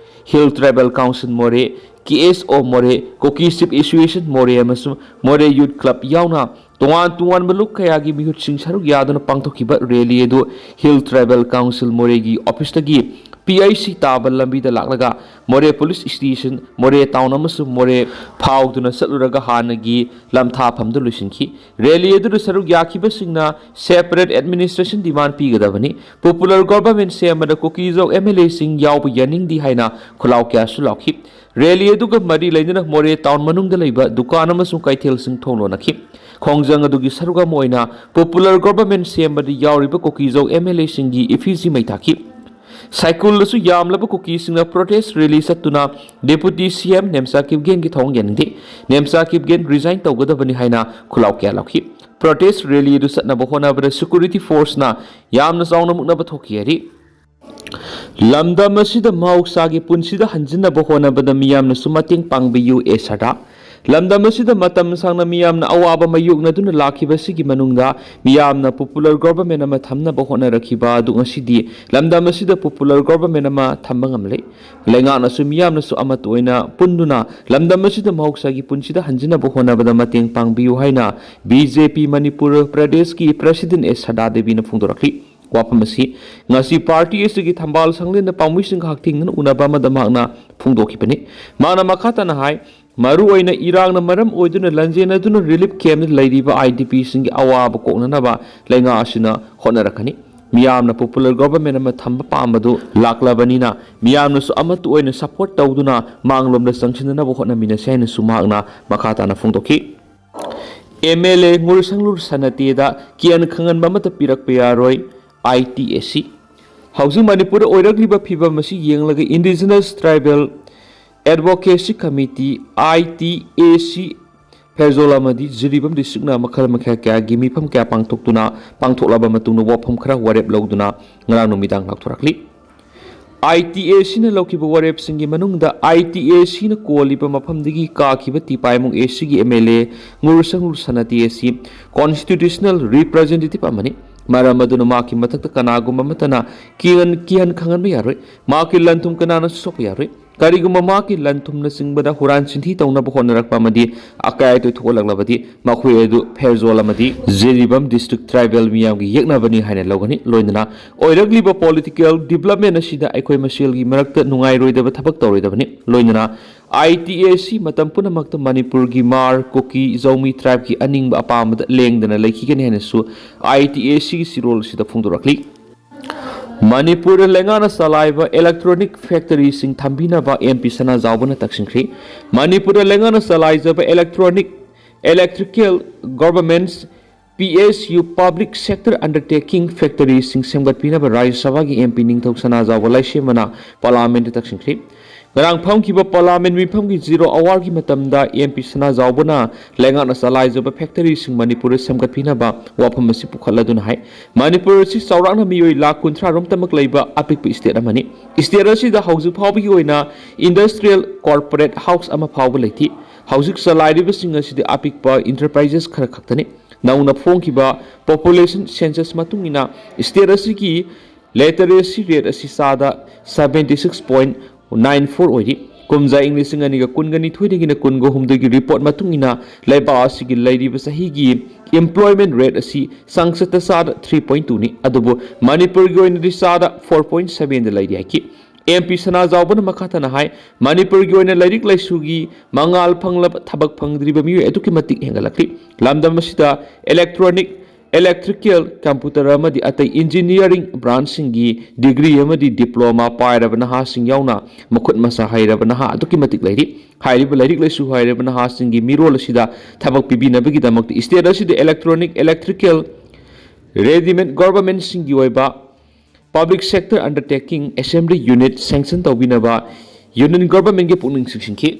ꯍꯤꯜ ꯇ꯭ꯔꯥꯏꯕꯦꯜ ꯀꯥꯎꯟꯁꯤꯜ ꯃꯣꯔꯦ, ꯀꯦ ꯑꯦꯁ ꯑꯣ ꯃꯣꯔꯦ, ꯀꯣꯀꯤ ꯆꯤꯐ ꯑꯦꯁꯣꯁꯤꯌꯦꯁꯟ ꯃꯣꯔꯦ ꯑꯃꯁꯨꯡ ꯃꯣꯔꯦ ꯌꯨꯠ ꯀ꯭ꯂꯕ ꯌꯥꯎꯅ ꯇꯣꯉꯥꯟ ꯇꯣꯉꯥꯟꯕ ꯂꯨꯞ ꯀꯌꯥꯒꯤ ꯃꯤꯍꯨꯠꯁꯤꯡ ꯁꯔꯨꯛ ꯌꯥꯗꯨꯅ ꯄꯥꯡꯊꯣꯛꯈꯤꯕ ꯔꯦꯂꯤ ꯑꯗꯨ ꯍꯤꯜ ꯇ꯭ꯔꯥꯏꯕꯦꯜ ꯀꯥꯎꯟꯁꯤꯜ ꯃꯣꯔꯦꯒꯤ ꯑꯣꯐꯤꯁꯇꯒꯤ ꯄꯤ ꯑꯥꯏ ꯁꯤ ꯇꯥꯕ ꯂꯝꯕꯤꯗ ꯂꯥꯛꯂꯒ ꯃꯣꯔꯦ ꯄꯨꯂꯤꯁ ꯁ꯭ꯇꯦꯁꯟ, ꯃꯣꯔꯦ ꯇꯥꯎꯟ ꯑꯃꯁꯨꯡ ꯃꯣꯔꯦ ꯐꯥꯎꯗꯨꯅ ꯆꯠꯂꯨꯔꯒ ꯍꯥꯟꯅꯒꯤ ꯂꯝꯊꯥꯐꯝꯗ ꯂꯣꯏꯁꯤꯟꯈꯤ꯫ ꯔꯦꯂꯤ ꯑꯗꯨꯗ ꯁꯔꯨꯛ ꯌꯥꯈꯤꯕꯁꯤꯡꯅ ꯁꯦꯄꯔꯦꯠ ꯑꯦꯗꯃꯤꯅꯤꯁꯇ꯭ꯔꯦꯁꯟ ꯗꯤꯃꯥꯟ ꯄꯤꯒꯗꯕꯅꯤ, ꯄꯣꯄꯨꯂꯔ ꯒꯣꯚꯔꯟꯃꯦꯟꯠ ꯁꯦꯝꯕꯗ ꯀꯣꯀꯤꯖꯧ ꯑꯦꯝ ꯑꯦꯜ ꯑꯦꯁꯤꯡ ꯌꯥꯎꯕ ꯌꯥꯅꯤꯡꯗꯦ ꯍꯥꯏꯅ ꯈꯨꯜꯂꯥꯎ ꯀꯌꯥꯁꯨ ꯂꯥꯎꯈꯤ꯫ ꯔꯦꯂꯤ ꯑꯗꯨꯒ ꯃꯔꯤ ꯂꯩꯅꯅ ꯃꯣꯔꯦ ꯇꯥꯎꯟ ꯃꯅꯨꯡꯗ ꯂꯩꯕ ꯗꯨꯀꯥꯟ ꯑꯃꯁꯨꯡ ꯀꯩꯊꯦꯜꯁꯤꯡ ꯊꯣꯡ ꯂꯣꯟꯅꯈꯤ꯫ ꯈꯣꯡꯖꯪ ꯑꯗꯨꯒꯤ ꯁꯔꯨꯛ ꯑꯃ ꯑꯣꯏꯅ ꯄꯣꯄꯨꯂꯔ ꯒꯣꯚꯔꯟꯃꯦꯟꯠ ꯁꯦꯝꯕꯗ ꯌꯥꯎꯔꯤꯕ ꯀꯣꯀꯤꯖꯧ ꯑꯦꯝ ꯑꯦꯜ ꯑꯦꯁꯤꯡꯒꯤ ꯏꯐꯤꯖꯤ ꯃꯩ ꯊꯥꯈꯤ꯫ ꯁꯥꯏꯀꯨꯜꯗꯁꯨ ꯌꯥꯝꯂꯕ ꯀꯨꯀꯤꯁꯤꯡꯅ ꯄ꯭ꯔꯣꯇꯦꯁ ꯔꯦꯂꯤ ꯆꯠꯇꯨꯅ ꯗꯦꯄꯨꯇꯤ ꯁꯤ ꯑꯦꯝ ꯅꯦꯝꯆꯥ ꯀꯤꯞꯒꯦꯟꯒꯤ ꯊꯧꯑꯣꯡ ꯌꯥꯅꯤꯡꯗꯦ, ꯅꯦꯝꯆꯥ ꯀꯤꯞꯒꯦꯟ ꯔꯤꯖꯥꯏꯟ ꯇꯧꯒꯗꯕꯅꯤ ꯍꯥꯏꯅ ꯈꯨꯜꯂꯥꯎ ꯀꯌꯥ ꯂꯥꯎꯈꯤ꯫ ꯄ꯭ꯔꯣꯇꯦꯁ ꯔꯦꯂꯤ ꯑꯗꯨ ꯆꯠꯅꯕ ꯍꯣꯠꯅꯕꯗ ꯁꯦꯀ꯭ꯌꯨꯔꯤꯇꯤ ꯐꯣꯔꯁꯅ ꯌꯥꯝꯅ ꯆꯥꯎꯅ ꯃꯨꯛꯅꯕ ꯊꯣꯛꯈꯤ ꯍꯥꯏꯔꯤ꯫ ꯂꯝꯗꯝ ꯑꯁꯤꯗ ꯃꯍꯧꯁꯥꯒꯤ ꯄꯨꯟꯁꯤꯗ ꯍꯟꯖꯤꯟꯅꯕ ꯍꯣꯠꯅꯕꯗ ꯃꯤꯌꯥꯝꯅꯁꯨ ꯃꯇꯦꯡ ꯄꯥꯡꯕꯤꯌꯨ, ꯑꯦ ꯁꯗꯥ꯫ ꯂꯝꯗꯝ ꯑꯁꯤꯗ ꯃꯇꯝ ꯁꯥꯡꯅ ꯃꯤꯌꯥꯝꯅ ꯑꯋꯥꯕ ꯃꯥꯌꯣꯛꯅꯗꯨꯅ ꯂꯥꯛꯈꯤꯕꯁꯤꯒꯤ ꯃꯅꯨꯡꯗ ꯃꯤꯌꯥꯝꯅ ꯄꯣꯄꯨꯂꯔ ꯒꯣꯚꯔꯟꯃꯦꯟꯠ ꯑꯃ ꯊꯝꯅꯕ ꯍꯣꯠꯅꯔꯛꯈꯤꯕ ꯑꯗꯨ ꯉꯁꯤꯗꯤ ꯂꯝꯗꯝ ꯑꯁꯤꯗ ꯄꯣꯄꯨꯂꯔ ꯒꯣꯚꯔꯟꯃꯦꯟꯠ ꯑꯃ ꯊꯝꯕ ꯉꯝꯂꯦ꯫ ꯂꯩꯉꯥꯛꯅꯁꯨ ꯃꯤꯌꯥꯝꯅꯁꯨ ꯑꯃꯠꯇ ꯑꯣꯏꯅ ꯄꯨꯟꯗꯨꯅ ꯂꯝꯗꯝ ꯑꯁꯤꯗ ꯃꯍꯧꯁꯥꯒꯤ ꯄꯨꯟꯁꯤꯗ ꯍꯟꯖꯤꯟꯅꯕ ꯍꯣꯠꯅꯕꯗ ꯃꯇꯦꯡ ꯄꯥꯡꯕꯤꯌꯨ ꯍꯥꯏꯅ ꯕꯤ ꯖꯦ ꯄꯤ ꯃꯅꯤꯄꯨꯔ ꯄ꯭ꯔꯗꯦꯁꯀꯤ ꯄ꯭ꯔꯦꯁꯤꯗꯦꯟꯠ ꯑꯦꯁ ꯁꯗꯥ ꯗꯦꯕꯤꯅ ꯐꯣꯡꯗꯣꯔꯛꯂꯤ꯫ ꯋꯥꯐꯝ ꯑꯁꯤ ꯉꯁꯤ ꯄꯥꯔꯇꯤ ꯑꯁꯤꯒꯤ ꯊꯝꯕꯥꯜ ꯁꯪꯂꯦꯟꯗ ꯄꯥꯝꯃꯤꯁꯤꯡꯒ ꯍꯛꯊꯦꯡꯅꯅ ꯎꯅꯕ ꯑꯃꯗ ꯃꯍꯥꯛꯅ ꯐꯣꯡꯗꯣꯛꯈꯤꯕꯅꯤ꯫ ꯃꯍꯥꯛꯅ ꯃꯈꯥ ꯇꯥꯅ ꯍꯥꯏ, ꯃꯔꯨꯑꯣꯏꯅ ꯏꯔꯥꯡꯅ ꯃꯔꯝ ꯑꯣꯏꯗꯨꯅ ꯂꯥꯟꯖꯦꯟꯅꯗꯨꯅ ꯔꯤꯂꯤꯐ ꯀꯦꯝꯞꯇ ꯂꯩꯔꯤꯕ ꯑꯥꯏ ꯗꯤ ꯄꯤꯁꯤꯡꯒꯤ ꯑꯋꯥꯕ ꯀꯣꯛꯅꯅꯕ ꯂꯩꯉꯥꯛ ꯑꯁꯤꯅ ꯍꯣꯠꯅꯔꯛꯀꯅꯤ꯫ ꯃꯤꯌꯥꯝꯅ popular government ꯑꯃ ꯊꯝꯕ ꯄꯥꯝꯕꯗꯨ ꯂꯥꯛꯂꯕꯅꯤꯅ, ꯃꯤꯌꯥꯝꯅꯁꯨ ꯑꯃꯠꯇ ꯑꯣꯏꯅ support ꯇꯧꯗꯨꯅ ꯃꯥꯡꯂꯣꯝꯗ ꯆꯪꯁꯤꯟꯅꯅꯕ ꯍꯣꯠꯅꯃꯤꯟꯅꯁꯤ ꯍꯥꯏꯅꯁꯨ ꯃꯍꯥꯛꯅ ꯃꯈꯥ ꯇꯥꯅ ꯐꯣꯡꯗꯣꯛꯈꯤ꯫ ꯑꯦꯝ ꯑꯦꯜ ꯑꯦ ꯉꯨꯔꯁꯪꯂꯨꯔ ꯁꯅꯥꯇꯦꯗ ꯀꯤꯌꯟ ꯈꯪꯍꯟꯕ ꯑꯃꯠꯇ ꯄꯤꯔꯛꯄ ꯌꯥꯔꯣꯏ, ꯑꯥꯏ ꯇꯤ ꯑꯦ ꯁꯤ꯫ ꯍꯧꯖꯤꯛ ꯃꯅꯤꯄꯨꯔꯗ ꯑꯣꯏꯔꯛꯂꯤꯕ ꯐꯤꯕꯝ ꯑꯁꯤ ꯌꯦꯡꯂꯒ indigenous tribal advocacy committee, I T A C, Pherzawl ꯑꯃꯗꯤ ꯖꯤꯔꯤꯕꯥꯝ districtꯅ ꯃꯈꯜ ꯃꯈꯥ ꯀꯌꯥꯒꯤ ꯃꯤꯐꯝ ꯀꯌꯥ ꯄꯥꯡꯊꯣꯛꯇꯨꯅ, ꯄꯥꯡꯊꯣꯛꯂꯕ ꯃꯇꯨꯡꯗ ꯋꯥꯐꯝ ꯈꯔ ꯋꯥꯔꯦꯞ ꯂꯧꯗꯨꯅ ꯉꯔꯥꯡ ꯅꯨꯃꯤꯗꯥꯡ ꯂꯥꯎꯊꯣꯔꯛꯂꯤ꯫ ꯑꯥꯏ ꯇꯤ ꯑꯦ ꯁꯤꯅ ꯂꯧꯈꯤꯕ ꯋꯥꯔꯦꯞꯁꯤꯡꯒꯤ ꯃꯅꯨꯡꯗ ꯑꯥꯏ ꯇꯤ ꯑꯦ ꯁꯤꯅ ꯀꯣꯜꯂꯤꯕ ꯃꯐꯝꯗꯒꯤ ꯀꯥꯈꯤꯕ ꯇꯤꯄꯥꯏꯃꯨꯡ ꯑꯦ ꯁꯤꯒꯤ ꯑꯦꯝ ꯑꯦꯜ ꯑꯦ ꯉꯨꯔꯁꯪꯂꯨꯔ ꯁꯅꯥꯇꯦ ꯑꯁꯤ constitutional representative ꯑꯃꯅꯤ꯫ ꯃꯔꯝ ꯑꯗꯨꯅ ꯃꯍꯥꯛꯀꯤ ꯃꯊꯛꯇ ꯀꯅꯥꯒꯨꯝꯕ ꯑꯃꯠꯇꯅ ꯀꯤꯍꯟ, ꯀꯤꯍꯟ ꯈꯪꯍꯟꯕ ꯌꯥꯔꯣꯏ꯫ ꯃꯍꯥꯛꯀꯤ ꯂꯟ ꯊꯨꯝ ꯀꯅꯥꯅꯁꯨ ꯁꯣꯛꯄ ꯌꯥꯔꯣꯏ꯫ ꯀꯔꯤꯒꯨꯝꯕ ꯃꯍꯥꯛꯀꯤ ꯂꯟ ꯊꯨꯝꯅꯆꯤꯡꯕꯗ ꯍꯨꯔꯥꯟ ꯆꯤꯟꯊꯤ ꯇꯧꯅꯕ ꯍꯣꯠꯅꯔꯛꯄ ꯑꯃꯗꯤ ꯑꯀꯥꯏ ꯑꯇꯣꯏ ꯊꯣꯛꯍꯜꯂꯛꯂꯕꯗꯤ, ꯃꯈꯣꯏ ꯑꯗꯨ ꯐꯦꯔꯖꯣꯜ ꯑꯃꯗꯤ ꯖꯤꯔꯤꯕꯥꯝ district tribal ꯃꯤꯌꯥꯝꯒꯤ ꯌꯦꯛꯅꯕꯅꯤ ꯍꯥꯏꯅ ꯂꯧꯒꯅꯤ꯫ ꯂꯣꯏꯅꯅ ꯑꯣꯏꯔꯛꯂꯤꯕ political development ꯑꯁꯤꯗ ꯑꯩꯈꯣꯏ ꯃꯁꯦꯜꯒꯤ ꯃꯔꯛꯇ ꯅꯨꯡꯉꯥꯏꯔꯣꯏꯗꯕ ꯊꯕꯛ ꯇꯧꯔꯣꯏꯗꯕꯅꯤ꯫ ꯂꯣꯏꯅꯅ ꯑꯥꯏ ꯇꯤ ꯑꯦ ꯁꯤ ꯃꯇꯝ ꯄꯨꯝꯅꯃꯛꯇ ꯃꯅꯤꯄꯨꯔꯒꯤ ꯃꯥꯔ, ꯀꯨꯀꯤ, ꯖꯧꯃꯤ tribeꯀꯤ ꯑꯅꯤꯡꯕ ꯑꯄꯥꯝꯕꯗ ꯂꯦꯡꯗꯅ ꯂꯩꯈꯤꯒꯅꯤ ꯍꯥꯏꯅꯁꯨ ꯑꯥꯏ ꯇꯤ ꯑꯦ ꯁꯤꯒꯤ ꯆꯦꯔꯣꯜ ꯑꯁꯤꯗ ꯐꯣꯡꯗꯣꯔꯛꯂꯤ꯫ ꯃꯅꯤꯄꯨꯔꯗ ꯂꯩꯉꯥꯛꯅ ꯆꯂꯥꯏꯕ electronic factoryꯁꯤꯡ ꯊꯝꯕꯤꯅꯕ ꯑꯦꯝ ꯄꯤ ꯁꯅꯥꯖꯥꯎꯕꯅ ꯇꯛꯁꯤꯟꯈ꯭ꯔꯤ꯫ ꯃꯅꯤꯄꯨꯔꯗ ꯂꯩꯉꯥꯛꯅ ꯆꯂꯥꯏꯖꯕ electronic, electrical, governments, P S U, public sector undertaking, factoryꯁꯤꯡ ꯁꯦꯝꯒꯠꯄꯤꯅꯕ ꯔꯥꯖ꯭ꯌ ꯁꯚꯥꯒꯤ ꯑꯦꯝ ꯄꯤ ꯅꯤꯡꯊꯧ ꯁꯅꯥꯖꯥꯎꯕ ꯂꯩꯁꯦꯝꯕꯅ ꯄꯥꯔꯂꯤꯌꯥꯃꯦꯟꯠꯇ ꯇꯛꯁꯤꯟꯈ꯭ꯔꯤ꯫ ꯉꯔꯥꯡ ꯐꯝꯈꯤꯕ ꯄꯥꯔꯂꯤꯌꯥꯃꯦꯟꯠ ꯃꯤꯐꯝꯒꯤ zero hourꯒꯤ ꯃꯇꯝꯗ ꯑꯦꯝ ꯄꯤ ꯁꯅꯥꯖꯥꯎꯕꯅ ꯂꯩꯉꯥꯛꯅ ꯆꯂꯥꯏꯖꯕ factoryꯁꯤꯡ ꯃꯅꯤꯄꯨꯔꯗ ꯁꯦꯝꯒꯠꯄꯤꯅꯕ ꯋꯥꯐꯝ ꯑꯁꯤ ꯄꯨꯈꯠꯂꯗꯨꯅ ꯍꯥꯏ, ꯃꯅꯤꯄꯨꯔ ꯑꯁꯤ ꯆꯥꯎꯔꯥꯛꯅ ꯃꯤꯑꯣꯏ ꯂꯥꯈ ꯀꯨꯟꯊ꯭ꯔꯥ ꯔꯣꯝꯇꯃꯛ ꯂꯩꯕ ꯑꯄꯤꯛꯄ state ꯑꯃꯅꯤ꯫ State ꯑꯁꯤꯗ ꯍꯧꯖꯤꯛ ꯐꯥꯎꯕꯒꯤ ꯑꯣꯏꯅ industrial corporate house ꯑꯃ ꯐꯥꯎꯕ ꯂꯩꯇꯦ꯫ ꯍꯧꯖꯤꯛ ꯆꯂꯥꯏꯔꯤꯕꯁꯤꯡ ꯑꯁꯤꯗꯤ ꯑꯄꯤꯛꯄ enterprises ꯈꯔ ꯈꯛꯇꯅꯤ꯫ ꯅꯧꯅ ꯐꯣꯡꯈꯤꯕ population census ꯃꯇꯨꯡ ꯏꯟꯅ state ꯑꯁꯤꯒꯤ literacy rate ꯑꯁꯤ ꯆꯥꯗ seventy six point nine four ꯑꯣꯏꯔꯤ꯫ ꯀꯨꯝꯖꯥ ꯏꯪ ꯂꯤꯁꯤꯡ ꯑꯅꯤꯒ ꯀꯨꯟꯒ ꯅꯤꯊꯣꯏꯗꯒꯤꯅ ꯀꯨꯟꯒ ꯍꯨꯝꯗꯣꯏꯒꯤ report ꯃꯇꯨꯡ ꯏꯟꯅ ꯂꯩꯕꯥꯛ ꯑꯁꯤꯒꯤ ꯂꯩꯔꯤꯕ ꯆꯍꯤꯒꯤ employment rate ꯑꯁꯤ ꯆꯥꯡꯆꯠꯇ ꯆꯥꯗ three point twoꯅꯤ, ꯑꯗꯨꯕꯨ ꯃꯅꯤꯄꯨꯔꯒꯤ ꯑꯣꯏꯅꯗꯤ ꯆꯥꯗ four point sevenꯗ ꯂꯩꯔꯤ ꯍꯥꯏꯈꯤ꯫ ꯑꯦꯝ ꯄꯤ ꯁꯅꯥꯖꯥꯎꯕꯅ ꯃꯈꯥ ꯇꯥꯅ ꯍꯥꯏ, ꯃꯅꯤꯄꯨꯔꯒꯤ ꯑꯣꯏꯅ ꯂꯥꯏꯔꯤꯛ ꯂꯥꯏꯁꯨꯒꯤ ꯃꯉꯥꯜ ꯐꯪꯂꯕ ꯊꯕꯛ ꯐꯪꯗ꯭ꯔꯤꯕ ꯃꯤꯑꯣꯏ ꯑꯗꯨꯛꯀꯤ ꯃꯇꯤꯛ ꯍꯦꯟꯒꯠꯂꯛꯂꯤ꯫ ꯂꯝꯗꯝ ꯑꯁꯤꯗ electronic Electrical, computer ꯑꯃꯗꯤ ꯑꯇꯩ engineering branchꯁꯤꯡꯒꯤ degree ꯑꯃꯗꯤ diploma ꯄꯥꯏꯔꯕ ꯅꯍꯥꯁꯤꯡ ꯌꯥꯎꯅ ꯃꯈꯨꯠ ꯃꯁꯥ ꯍꯩꯔꯕ ꯅꯍꯥ ꯑꯗꯨꯛꯀꯤ ꯃꯇꯤꯛ ꯂꯩꯔꯤ꯫ ꯍꯥꯏꯔꯤꯕ ꯂꯥꯏꯔꯤꯛ ꯂꯥꯏꯁꯨ ꯍꯩꯔꯕ ꯅꯍꯥꯁꯤꯡꯒꯤ ꯃꯤꯔꯣꯜ ꯑꯁꯤꯗ ꯊꯕꯛ ꯄꯤꯕꯤꯅꯕꯒꯤꯗꯃꯛꯇ state ꯑꯁꯤꯗ electronic, electrical, readymade governmentꯁꯤꯡꯒꯤ ꯑꯣꯏꯕ public sector undertaking assembly unit sanction ꯇꯧꯕꯤꯅꯕ union governmentꯒꯤ ꯄꯨꯛꯅꯤꯡ ꯆꯤꯡꯁꯤꯟꯈꯤ꯫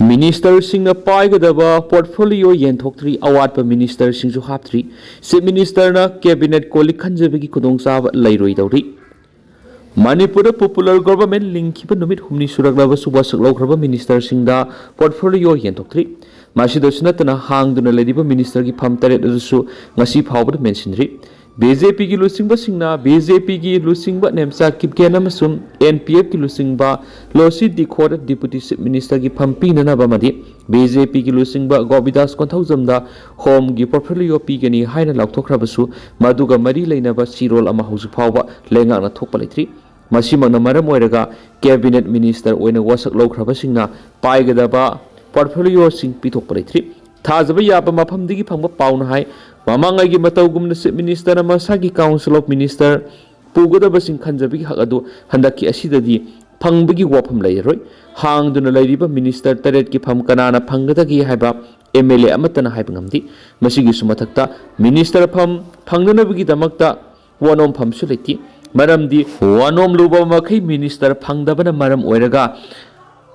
Ministerꯁꯤꯡꯅ ꯄꯥꯏꯒꯗꯕ portfolio ꯌꯦꯟꯊꯣꯛꯇ꯭ꯔꯤ, ꯑꯋꯥꯠꯄ ministerꯁꯤꯡꯁꯨ ꯍꯥꯞꯇ꯭ꯔꯤ꯫ Chief Ministerꯅ cabinet ꯀꯣꯜꯂꯤꯛ ꯈꯟꯖꯕꯒꯤ ꯈꯨꯗꯣꯡꯆꯥꯕ ꯂꯩꯔꯣꯏꯗꯧꯔꯤ꯫ ꯃꯅꯤꯄꯨꯔꯗ popular government ꯂꯤꯡꯈꯤꯕ ꯅꯨꯃꯤꯠ ꯍꯨꯝꯅꯤ ꯁꯨꯔꯛꯂꯕꯁꯨ ꯋꯥꯁꯛ ꯂꯧꯈ꯭ꯔꯕ ministerꯁꯤꯡꯗ portfolio ꯌꯦꯟꯊꯣꯛꯇ꯭ꯔꯤ꯫ ꯃꯁꯤꯗꯁꯨ ꯅꯠꯇꯅ ꯍꯥꯡꯗꯨꯅ ꯂꯩꯔꯤꯕ ministerꯒꯤ ꯐꯝ ꯇꯔꯦꯠ ꯑꯗꯨꯁꯨ ꯉꯁꯤ ꯐꯥꯎꯕꯗ ꯃꯦꯟꯁꯤꯟꯗ꯭ꯔꯤ꯫ BJPꯒꯤ ꯂꯨꯆꯤꯡꯕꯁꯤꯡꯅ BJPꯒꯤ ꯂꯨꯆꯤꯡꯕ ꯅꯦꯝꯆꯥ ꯀꯤꯞꯒꯦꯟ ꯑꯃꯁꯨꯡ NPFꯀꯤ ꯂꯨꯆꯤꯡꯕ ꯂꯣꯁꯤ ꯗꯤꯈꯣꯗ Deputy Chief Ministerꯒꯤ ꯐꯝ ꯄꯤꯅꯅꯕ ꯑꯃꯗꯤ BJPꯒꯤ ꯂꯨꯆꯤꯡꯕ ꯒꯣꯕꯤꯗꯥꯁ ꯀꯣꯟꯊꯧꯖꯝꯗ Homeꯒꯤ portfolio ꯄꯤꯒꯅꯤ ꯍꯥꯏꯅ ꯂꯥꯎꯊꯣꯛꯈ꯭ꯔꯕꯁꯨ, ꯃꯗꯨꯒ ꯃꯔꯤ ꯂꯩꯅꯕ ꯆꯦꯔꯣꯜ ꯑꯃ ꯍꯧꯖꯤꯛ ꯐꯥꯎꯕ ꯂꯩꯉꯥꯛꯅ ꯊꯣꯛꯄ ꯂꯩꯇ꯭ꯔꯤ꯫ ꯃꯁꯤꯃꯛꯅ ꯃꯔꯝ ꯑꯣꯏꯔꯒ cabinet minister ꯑꯣꯏꯅ ꯋꯥꯁꯛ ꯂꯧꯈ꯭ꯔꯕꯁꯤꯡꯅ ꯄꯥꯏꯒꯗꯕ portfolioꯁꯤꯡ ꯄꯤꯊꯣꯛꯄ ꯂꯩꯇ꯭ꯔꯤ꯫ ꯊꯥꯖꯕ ꯌꯥꯕ ꯃꯐꯝꯗꯒꯤ ꯐꯪꯕ ꯄꯥꯎꯅ ꯍꯥꯏ, ꯃꯃꯥꯡꯉꯩꯒꯤ ꯃꯇꯧꯒꯨꯝꯅ Chief Ministerꯅ ꯃꯁꯥꯒꯤ Council of Minister ꯄꯨꯒꯗꯕꯁꯤꯡ ꯈꯟꯖꯕꯒꯤ ꯍꯛ ꯑꯗꯨ ꯍꯟꯗꯛꯀꯤ ꯑꯁꯤꯗꯗꯤ ꯐꯪꯕꯒꯤ ꯋꯥꯐꯝ ꯂꯩꯔꯔꯣꯏ꯫ ꯍꯥꯡꯗꯨꯅ ꯂꯩꯔꯤꯕ minister ꯇꯔꯦꯠꯀꯤ ꯐꯝ ꯀꯅꯥꯅ ꯐꯪꯒꯗꯒꯦ ꯍꯥꯏꯕ MLA ꯑꯃꯠꯇꯅ ꯍꯥꯏꯕ ꯉꯝꯗꯦ꯫ ꯃꯁꯤꯒꯤꯁꯨ ꯃꯊꯛꯇ minister ꯐꯝ ꯐꯪꯅꯅꯕꯒꯤꯗꯃꯛꯇ ꯋꯥꯅꯣꯝꯐꯝꯁꯨ ꯂꯩꯇꯦ꯫ ꯃꯔꯝꯗꯤ ꯋꯥꯅꯣꯝ ꯂꯨꯕ ꯃꯈꯩ minister ꯐꯪꯗꯕꯅ ꯃꯔꯝ ꯑꯣꯏꯔꯒ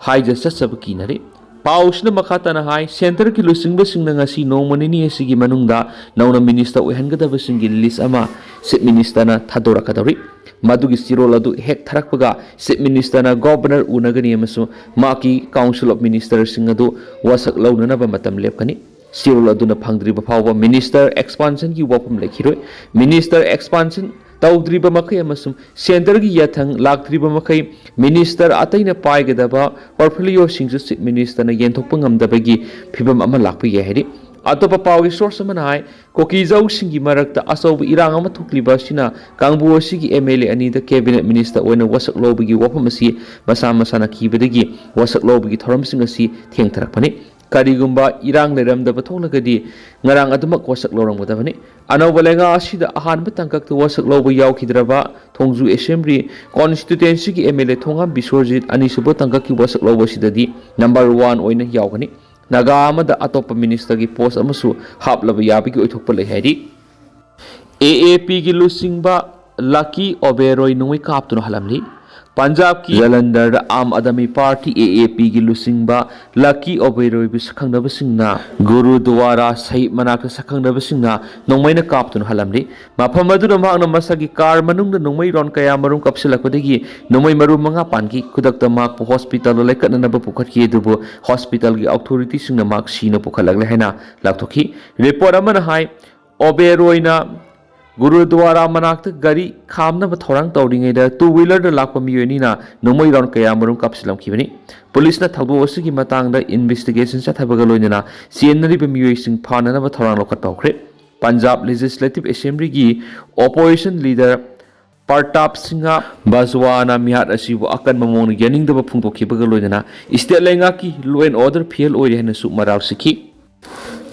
ꯍꯥꯏꯖ ꯆꯠꯆꯕ ꯀꯤꯅꯔꯤ꯫ ꯄꯥꯎꯁꯤꯅ ꯃꯈꯥ ꯇꯥꯅ ꯍꯥꯏ, centreꯒꯤ ꯂꯨꯆꯤꯡꯕꯁꯤꯡꯅ ꯉꯁꯤ ꯅꯣꯡꯃ ꯅꯤꯅꯤ ꯑꯁꯤꯒꯤ ꯃꯅꯨꯡꯗ ꯅꯧꯅ minister ꯑꯣꯏꯍꯟꯒꯗꯕꯁꯤꯡꯒꯤ list ꯑꯃ Chief Ministerꯅ ꯊꯥꯗꯣꯔꯛꯀꯗꯧꯔꯤ꯫ ꯃꯗꯨꯒꯤ ꯆꯦꯔꯣꯜ ꯑꯗꯨ ꯍꯦꯛ ꯊꯥꯔꯛꯄꯒ Chief Ministerꯅ Governor ꯎꯅꯒꯅꯤ ꯑꯃꯁꯨꯡ ꯃꯍꯥꯛꯀꯤ Council of Ministerꯁꯤꯡ ꯑꯗꯨ ꯋꯥꯁꯛ ꯂꯧꯅꯅꯕ ꯃꯇꯝ ꯂꯦꯞꯀꯅꯤ꯫ ꯆꯦꯔꯣꯜ ꯑꯗꯨꯅ ꯐꯪꯗ꯭ꯔꯤꯕ ꯐꯥꯎꯕ minister expansionꯒꯤ ꯋꯥꯐꯝ ꯂꯩꯈꯤꯔꯣꯏ꯫ Minister expansion ꯇꯧꯗ꯭ꯔꯤꯕ ꯃꯈꯩ ꯑꯃꯁꯨꯡ centreꯒꯤ ꯌꯥꯊꯪ ꯂꯥꯛꯇ꯭ꯔꯤꯕ ꯃꯈꯩ minister ꯑꯇꯩꯅ ꯄꯥꯏꯒꯗꯕ portfolioꯁꯤꯡꯁꯨ Chief Ministerꯅ ꯌꯦꯟꯊꯣꯛꯄ ꯉꯝꯗꯕꯒꯤ ꯐꯤꯚꯝ ꯑꯃ ꯂꯥꯛꯄ ꯌꯥꯏ ꯍꯥꯏꯔꯤ꯫ ꯑꯇꯣꯞꯄ ꯄꯥꯎꯒꯤ source ꯑꯃꯅ ꯍꯥꯏ, ꯀꯨꯀꯤꯖꯧꯁꯤꯡꯒꯤ ꯃꯔꯛꯇ ꯑꯆꯧꯕ ꯏꯔꯥꯡ ꯑꯃ ꯊꯣꯛꯂꯤꯕ ꯑꯁꯤꯅ ꯀꯥꯡꯕꯨ ꯑꯁꯤꯒꯤ MLA ꯑꯅꯤꯗ cabinet minister ꯑꯣꯏꯅ ꯋꯥꯁꯛ ꯂꯧꯕꯒꯤ ꯋꯥꯐꯝ ꯑꯁꯤ ꯃꯁꯥ ꯃꯁꯥꯅ ꯀꯤꯕꯗꯒꯤ ꯋꯥꯁꯛ ꯂꯧꯕꯒꯤ ꯊꯧꯔꯝꯁꯤꯡ ꯑꯁꯤ ꯊꯦꯡꯊꯔꯛꯄꯅꯤ꯫ ꯀꯔꯤꯒꯨꯝꯕ ꯏꯔꯥꯡ ꯂꯩꯔꯝꯗꯕ ꯊꯣꯛꯂꯒꯗꯤ ꯉꯔꯥꯡ ꯑꯗꯨꯃꯛ ꯋꯥꯁꯛ ꯂꯧꯔꯝꯒꯗꯕꯅꯤ꯫ ꯑꯅꯧꯕ ꯂꯩꯉꯥꯛ ꯑꯁꯤꯗ ꯑꯍꯥꯟꯕ ꯇꯥꯡꯀꯛꯇ ꯋꯥꯁꯛ ꯂꯧꯕ ꯌꯥꯎꯈꯤꯗ꯭ꯔꯕ ꯊꯣꯡꯖꯨ ꯑꯦꯁꯦꯝꯕ꯭ꯂꯤ ꯀꯣꯟꯁꯇꯤꯇ꯭ꯋꯦꯟꯁꯤꯒꯤ ꯑꯦꯝ ꯑꯦꯜ ꯑꯦ ꯊꯣꯉꯥꯝ ꯕꯤꯁ꯭ꯋꯔꯖꯤꯠ ꯑꯅꯤꯁꯨꯕ ꯇꯥꯡꯀꯛꯀꯤ ꯋꯥꯁꯛ ꯂꯧꯕ ꯑꯁꯤꯗꯗꯤ ꯅꯝꯕꯔ ꯋꯥꯟ ꯑꯣꯏꯅ ꯌꯥꯎꯒꯅꯤ꯫ ꯅꯥꯒꯥ ꯑꯃꯗ ꯑꯇꯣꯞꯄ ꯃꯤꯅꯤꯁꯇꯔꯒꯤ ꯄꯣꯁ ꯑꯃꯁꯨ ꯍꯥꯞꯂꯕ ꯌꯥꯕꯒꯤ ꯑꯣꯏꯊꯣꯛꯄ ꯂꯩ ꯍꯥꯏꯔꯤ꯫ ꯑꯦ ꯑꯦ ꯄꯤꯒꯤ ꯂꯨꯆꯤꯡꯕ ꯂꯀꯤ ꯑꯣꯕꯦꯔꯣꯏ ꯅꯣꯡꯃꯩ ꯀꯥꯞꯇꯨꯅ ꯍꯜꯂꯝꯂꯤ꯫ ꯄꯟꯖꯥꯕꯀꯤ ꯖꯂꯟꯙꯔꯗ ꯑꯥꯝ ꯑꯥꯗꯃꯤ ꯄꯥꯔꯇꯤ, ꯑꯦ ꯑꯦ ꯄꯤꯒꯤ ꯂꯨꯆꯤꯡꯕ ꯂꯀꯤ ꯑꯣꯕꯦꯔꯣꯏꯕꯨ ꯁꯛꯈꯪꯅꯕꯁꯤꯡꯅ ꯒꯨꯔꯨꯗ꯭ꯋꯥꯔꯥ ꯁꯍꯤꯕ ꯃꯅꯥꯛꯇ ꯁꯛꯈꯪꯅꯕꯁꯤꯡꯅ ꯅꯣꯡꯃꯩꯅ ꯀꯥꯞꯇꯨꯅ ꯍꯜꯂꯝꯂꯤ꯫ ꯃꯐꯝ ꯑꯗꯨꯗ ꯃꯍꯥꯛꯅ ꯃꯁꯥꯒꯤ ꯀꯥꯔ ꯃꯅꯨꯡꯗ ꯅꯣꯡꯃꯩꯔꯣꯟ ꯀꯌꯥ ꯃꯔꯨꯝ ꯀꯥꯞꯁꯤꯜꯂꯛꯄꯗꯒꯤ ꯅꯣꯡꯃꯩ ꯃꯔꯨꯝ ꯃꯉꯥ ꯄꯥꯟꯈꯤ꯫ ꯈꯨꯗꯛꯇ ꯃꯍꯥꯛꯄꯨ ꯍꯣꯁꯄꯤꯇꯥꯜꯗ ꯂꯥꯏꯀꯠꯅꯅꯕ ꯄꯨꯈꯠꯈꯤ, ꯑꯗꯨꯕꯨ ꯍꯣꯁꯄꯤꯇꯥꯜꯒꯤ ꯑꯣꯊꯣꯔꯤꯇꯤꯁꯤꯡꯅ ꯃꯍꯥꯛ ꯁꯤꯅ ꯄꯨꯈꯠꯂꯛꯂꯦ ꯍꯥꯏꯅ ꯂꯥꯎꯊꯣꯛꯈꯤ꯫ ꯔꯤꯄꯣꯔꯠ ꯑꯃꯅ ꯍꯥꯏ, ꯑꯣꯕꯦꯔꯣꯏꯅ ꯒꯨꯔꯨꯗ꯭ꯋꯥꯔꯥ ꯃꯅꯥꯛꯇ ꯒꯥꯔꯤ ꯈꯥꯝꯅꯕ ꯊꯧꯔꯥꯡ ꯇꯧꯔꯤꯉꯩꯗ ꯇꯨ ꯋꯤꯂꯔꯗ ꯂꯥꯛꯄ ꯃꯤꯑꯣꯏ ꯑꯅꯤꯅ ꯅꯣꯡꯃꯩ ꯔꯥꯎꯟ ꯀꯌꯥ ꯃꯔꯨꯝ ꯀꯥꯞꯁꯤꯜꯂꯝꯈꯤꯕꯅꯤ꯫ ꯄꯨꯂꯤꯁꯅ ꯊꯧꯗꯣꯛ ꯑꯁꯤꯒꯤ ꯃꯇꯥꯡꯗ ꯏꯟꯚꯦꯁꯇꯤꯒꯦꯁꯟ ꯆꯠꯊꯕꯒ ꯂꯣꯏꯅꯅ ꯆꯦꯟꯅꯔꯤꯕ ꯃꯤꯑꯣꯏꯁꯤꯡ ꯐꯥꯅꯅꯕ ꯊꯧꯔꯥꯡ ꯂꯧꯈꯠꯄ ꯍꯧꯈ꯭ꯔꯦ꯫ ꯄꯟꯖꯥꯕ ꯂꯦꯖꯤꯁꯂꯦꯇꯤꯚ ꯑꯦꯁꯦꯝꯕ꯭ꯂꯤꯒꯤ ꯑꯣꯄꯣꯖꯤꯁꯟ ꯂꯤꯗꯔ ꯄ꯭ꯔꯇꯥꯞ ꯁꯤꯡꯍ ꯕꯖꯋꯥꯅ ꯃꯤꯍꯥꯠ ꯑꯁꯤꯕꯨ ꯑꯀꯟꯕ ꯃꯑꯣꯡꯗ ꯌꯥꯅꯤꯡꯗꯕ ꯐꯣꯡꯗꯣꯛꯈꯤꯕꯒ ꯂꯣꯏꯅꯅ ꯁ꯭ꯇꯦꯠ ꯂꯩꯉꯥꯛꯀꯤ ꯂꯣ ꯑꯦꯟ ꯑꯣꯔꯗꯔ ꯐꯦꯜ ꯑꯣꯏꯔꯦ ꯍꯥꯏꯅꯁꯨ ꯃꯔꯥꯜ ꯁꯤꯈꯤ꯫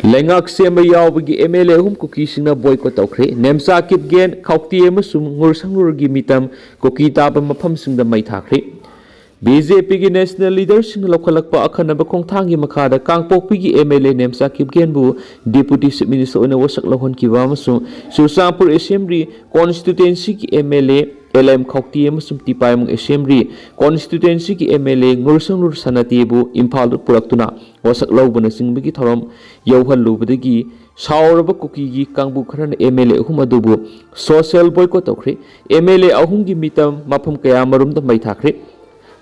ꯂꯩꯉꯥꯛ ꯁꯦꯝꯕ ꯌꯥꯎꯕꯒꯤ ꯑꯦꯝ ꯑꯦꯜ ꯑꯦ ꯑꯍꯨꯝ ꯀꯨꯀꯤꯁꯤꯡꯅ ꯕꯣꯏꯀꯣꯠ ꯇꯧꯈ꯭ꯔꯦ꯫ ꯅꯦꯝꯆꯥ ꯀꯤꯞꯒꯦꯟ, ꯈꯥꯎꯇꯤ ꯑꯃꯁꯨꯡ ꯉꯨꯔꯁꯪꯂꯨꯔꯒꯤ ꯃꯤꯇꯝ ꯀꯨꯀꯤ ꯇꯥꯕ ꯃꯐꯝꯁꯤꯡꯗ ꯃꯩ ꯊꯥꯈ꯭ꯔꯦ꯫ ꯕꯤ ꯖꯦ ꯄꯤꯒꯤ ꯅꯦꯁꯅꯦꯜ ꯂꯤꯗꯔꯁꯤꯡꯅ ꯂꯧꯈꯠꯂꯛꯄ ꯑꯈꯟꯅꯕ ꯈꯣꯡꯊꯥꯡꯒꯤ ꯃꯈꯥꯗ ꯀꯥꯡꯄꯣꯛꯄꯤꯒꯤ ꯑꯦꯝ ꯑꯦꯜ ꯑꯦ ꯅꯦꯝꯆꯥ ꯀꯤꯞꯒꯦꯟꯕꯨ ꯗꯤꯄꯨꯇꯤ ꯆꯤꯐ ꯃꯤꯅꯤꯁꯇꯔ ꯑꯣꯏꯅ ꯋꯥꯁꯛ ꯂꯧꯍꯟꯈꯤꯕ ꯑꯃꯁꯨꯡ ꯆꯨꯔꯆꯥꯟꯄꯨꯔ ꯑꯦꯁꯦꯝꯕ꯭ꯂꯤ ꯀꯣꯟꯁꯇꯤꯇ꯭ꯋꯦꯟꯁꯤꯒꯤ M L A L M Khaute ꯑꯃꯁꯨꯡ ꯇꯤꯄꯥꯏꯃꯨꯡ ꯑꯦꯁꯦꯝꯕ꯭ꯂꯤ ꯀꯣꯟꯁꯇꯤꯇ꯭ꯋꯦꯟꯁꯤꯒꯤ ꯑꯦꯝ ꯑꯦꯜ ꯑꯦ ꯉꯨꯔꯁꯪꯂꯨꯔ ꯁꯅꯥꯇꯦꯕꯨ ꯏꯝꯐꯥꯜꯗ ꯄꯨꯔꯛꯇꯨꯅ ꯋꯥꯁꯛ ꯂꯧꯕꯅꯆꯤꯡꯕꯒꯤ ꯊꯧꯔꯝ ꯌꯧꯍꯜꯂꯨꯕꯗꯒꯤ ꯁꯥꯎꯔꯕ ꯀꯨꯀꯤꯒꯤ ꯀꯥꯡꯕꯨ ꯈꯔꯅ ꯑꯦꯝ ꯑꯦꯜ ꯑꯦ ꯑꯍꯨꯝ ꯑꯗꯨꯕꯨ ꯁꯣꯁꯤꯌꯦꯜ ꯕꯣꯏꯀꯣꯠ ꯇꯧꯈ꯭ꯔꯦ꯫ ꯑꯦꯝ ꯑꯦꯜ ꯑꯦ ꯑꯍꯨꯝꯒꯤ ꯃꯤꯇꯝ ꯃꯐꯝ ꯀꯌꯥꯃꯔꯨꯝꯗ ꯃꯩ ꯊꯥꯈ꯭ꯔꯦ꯫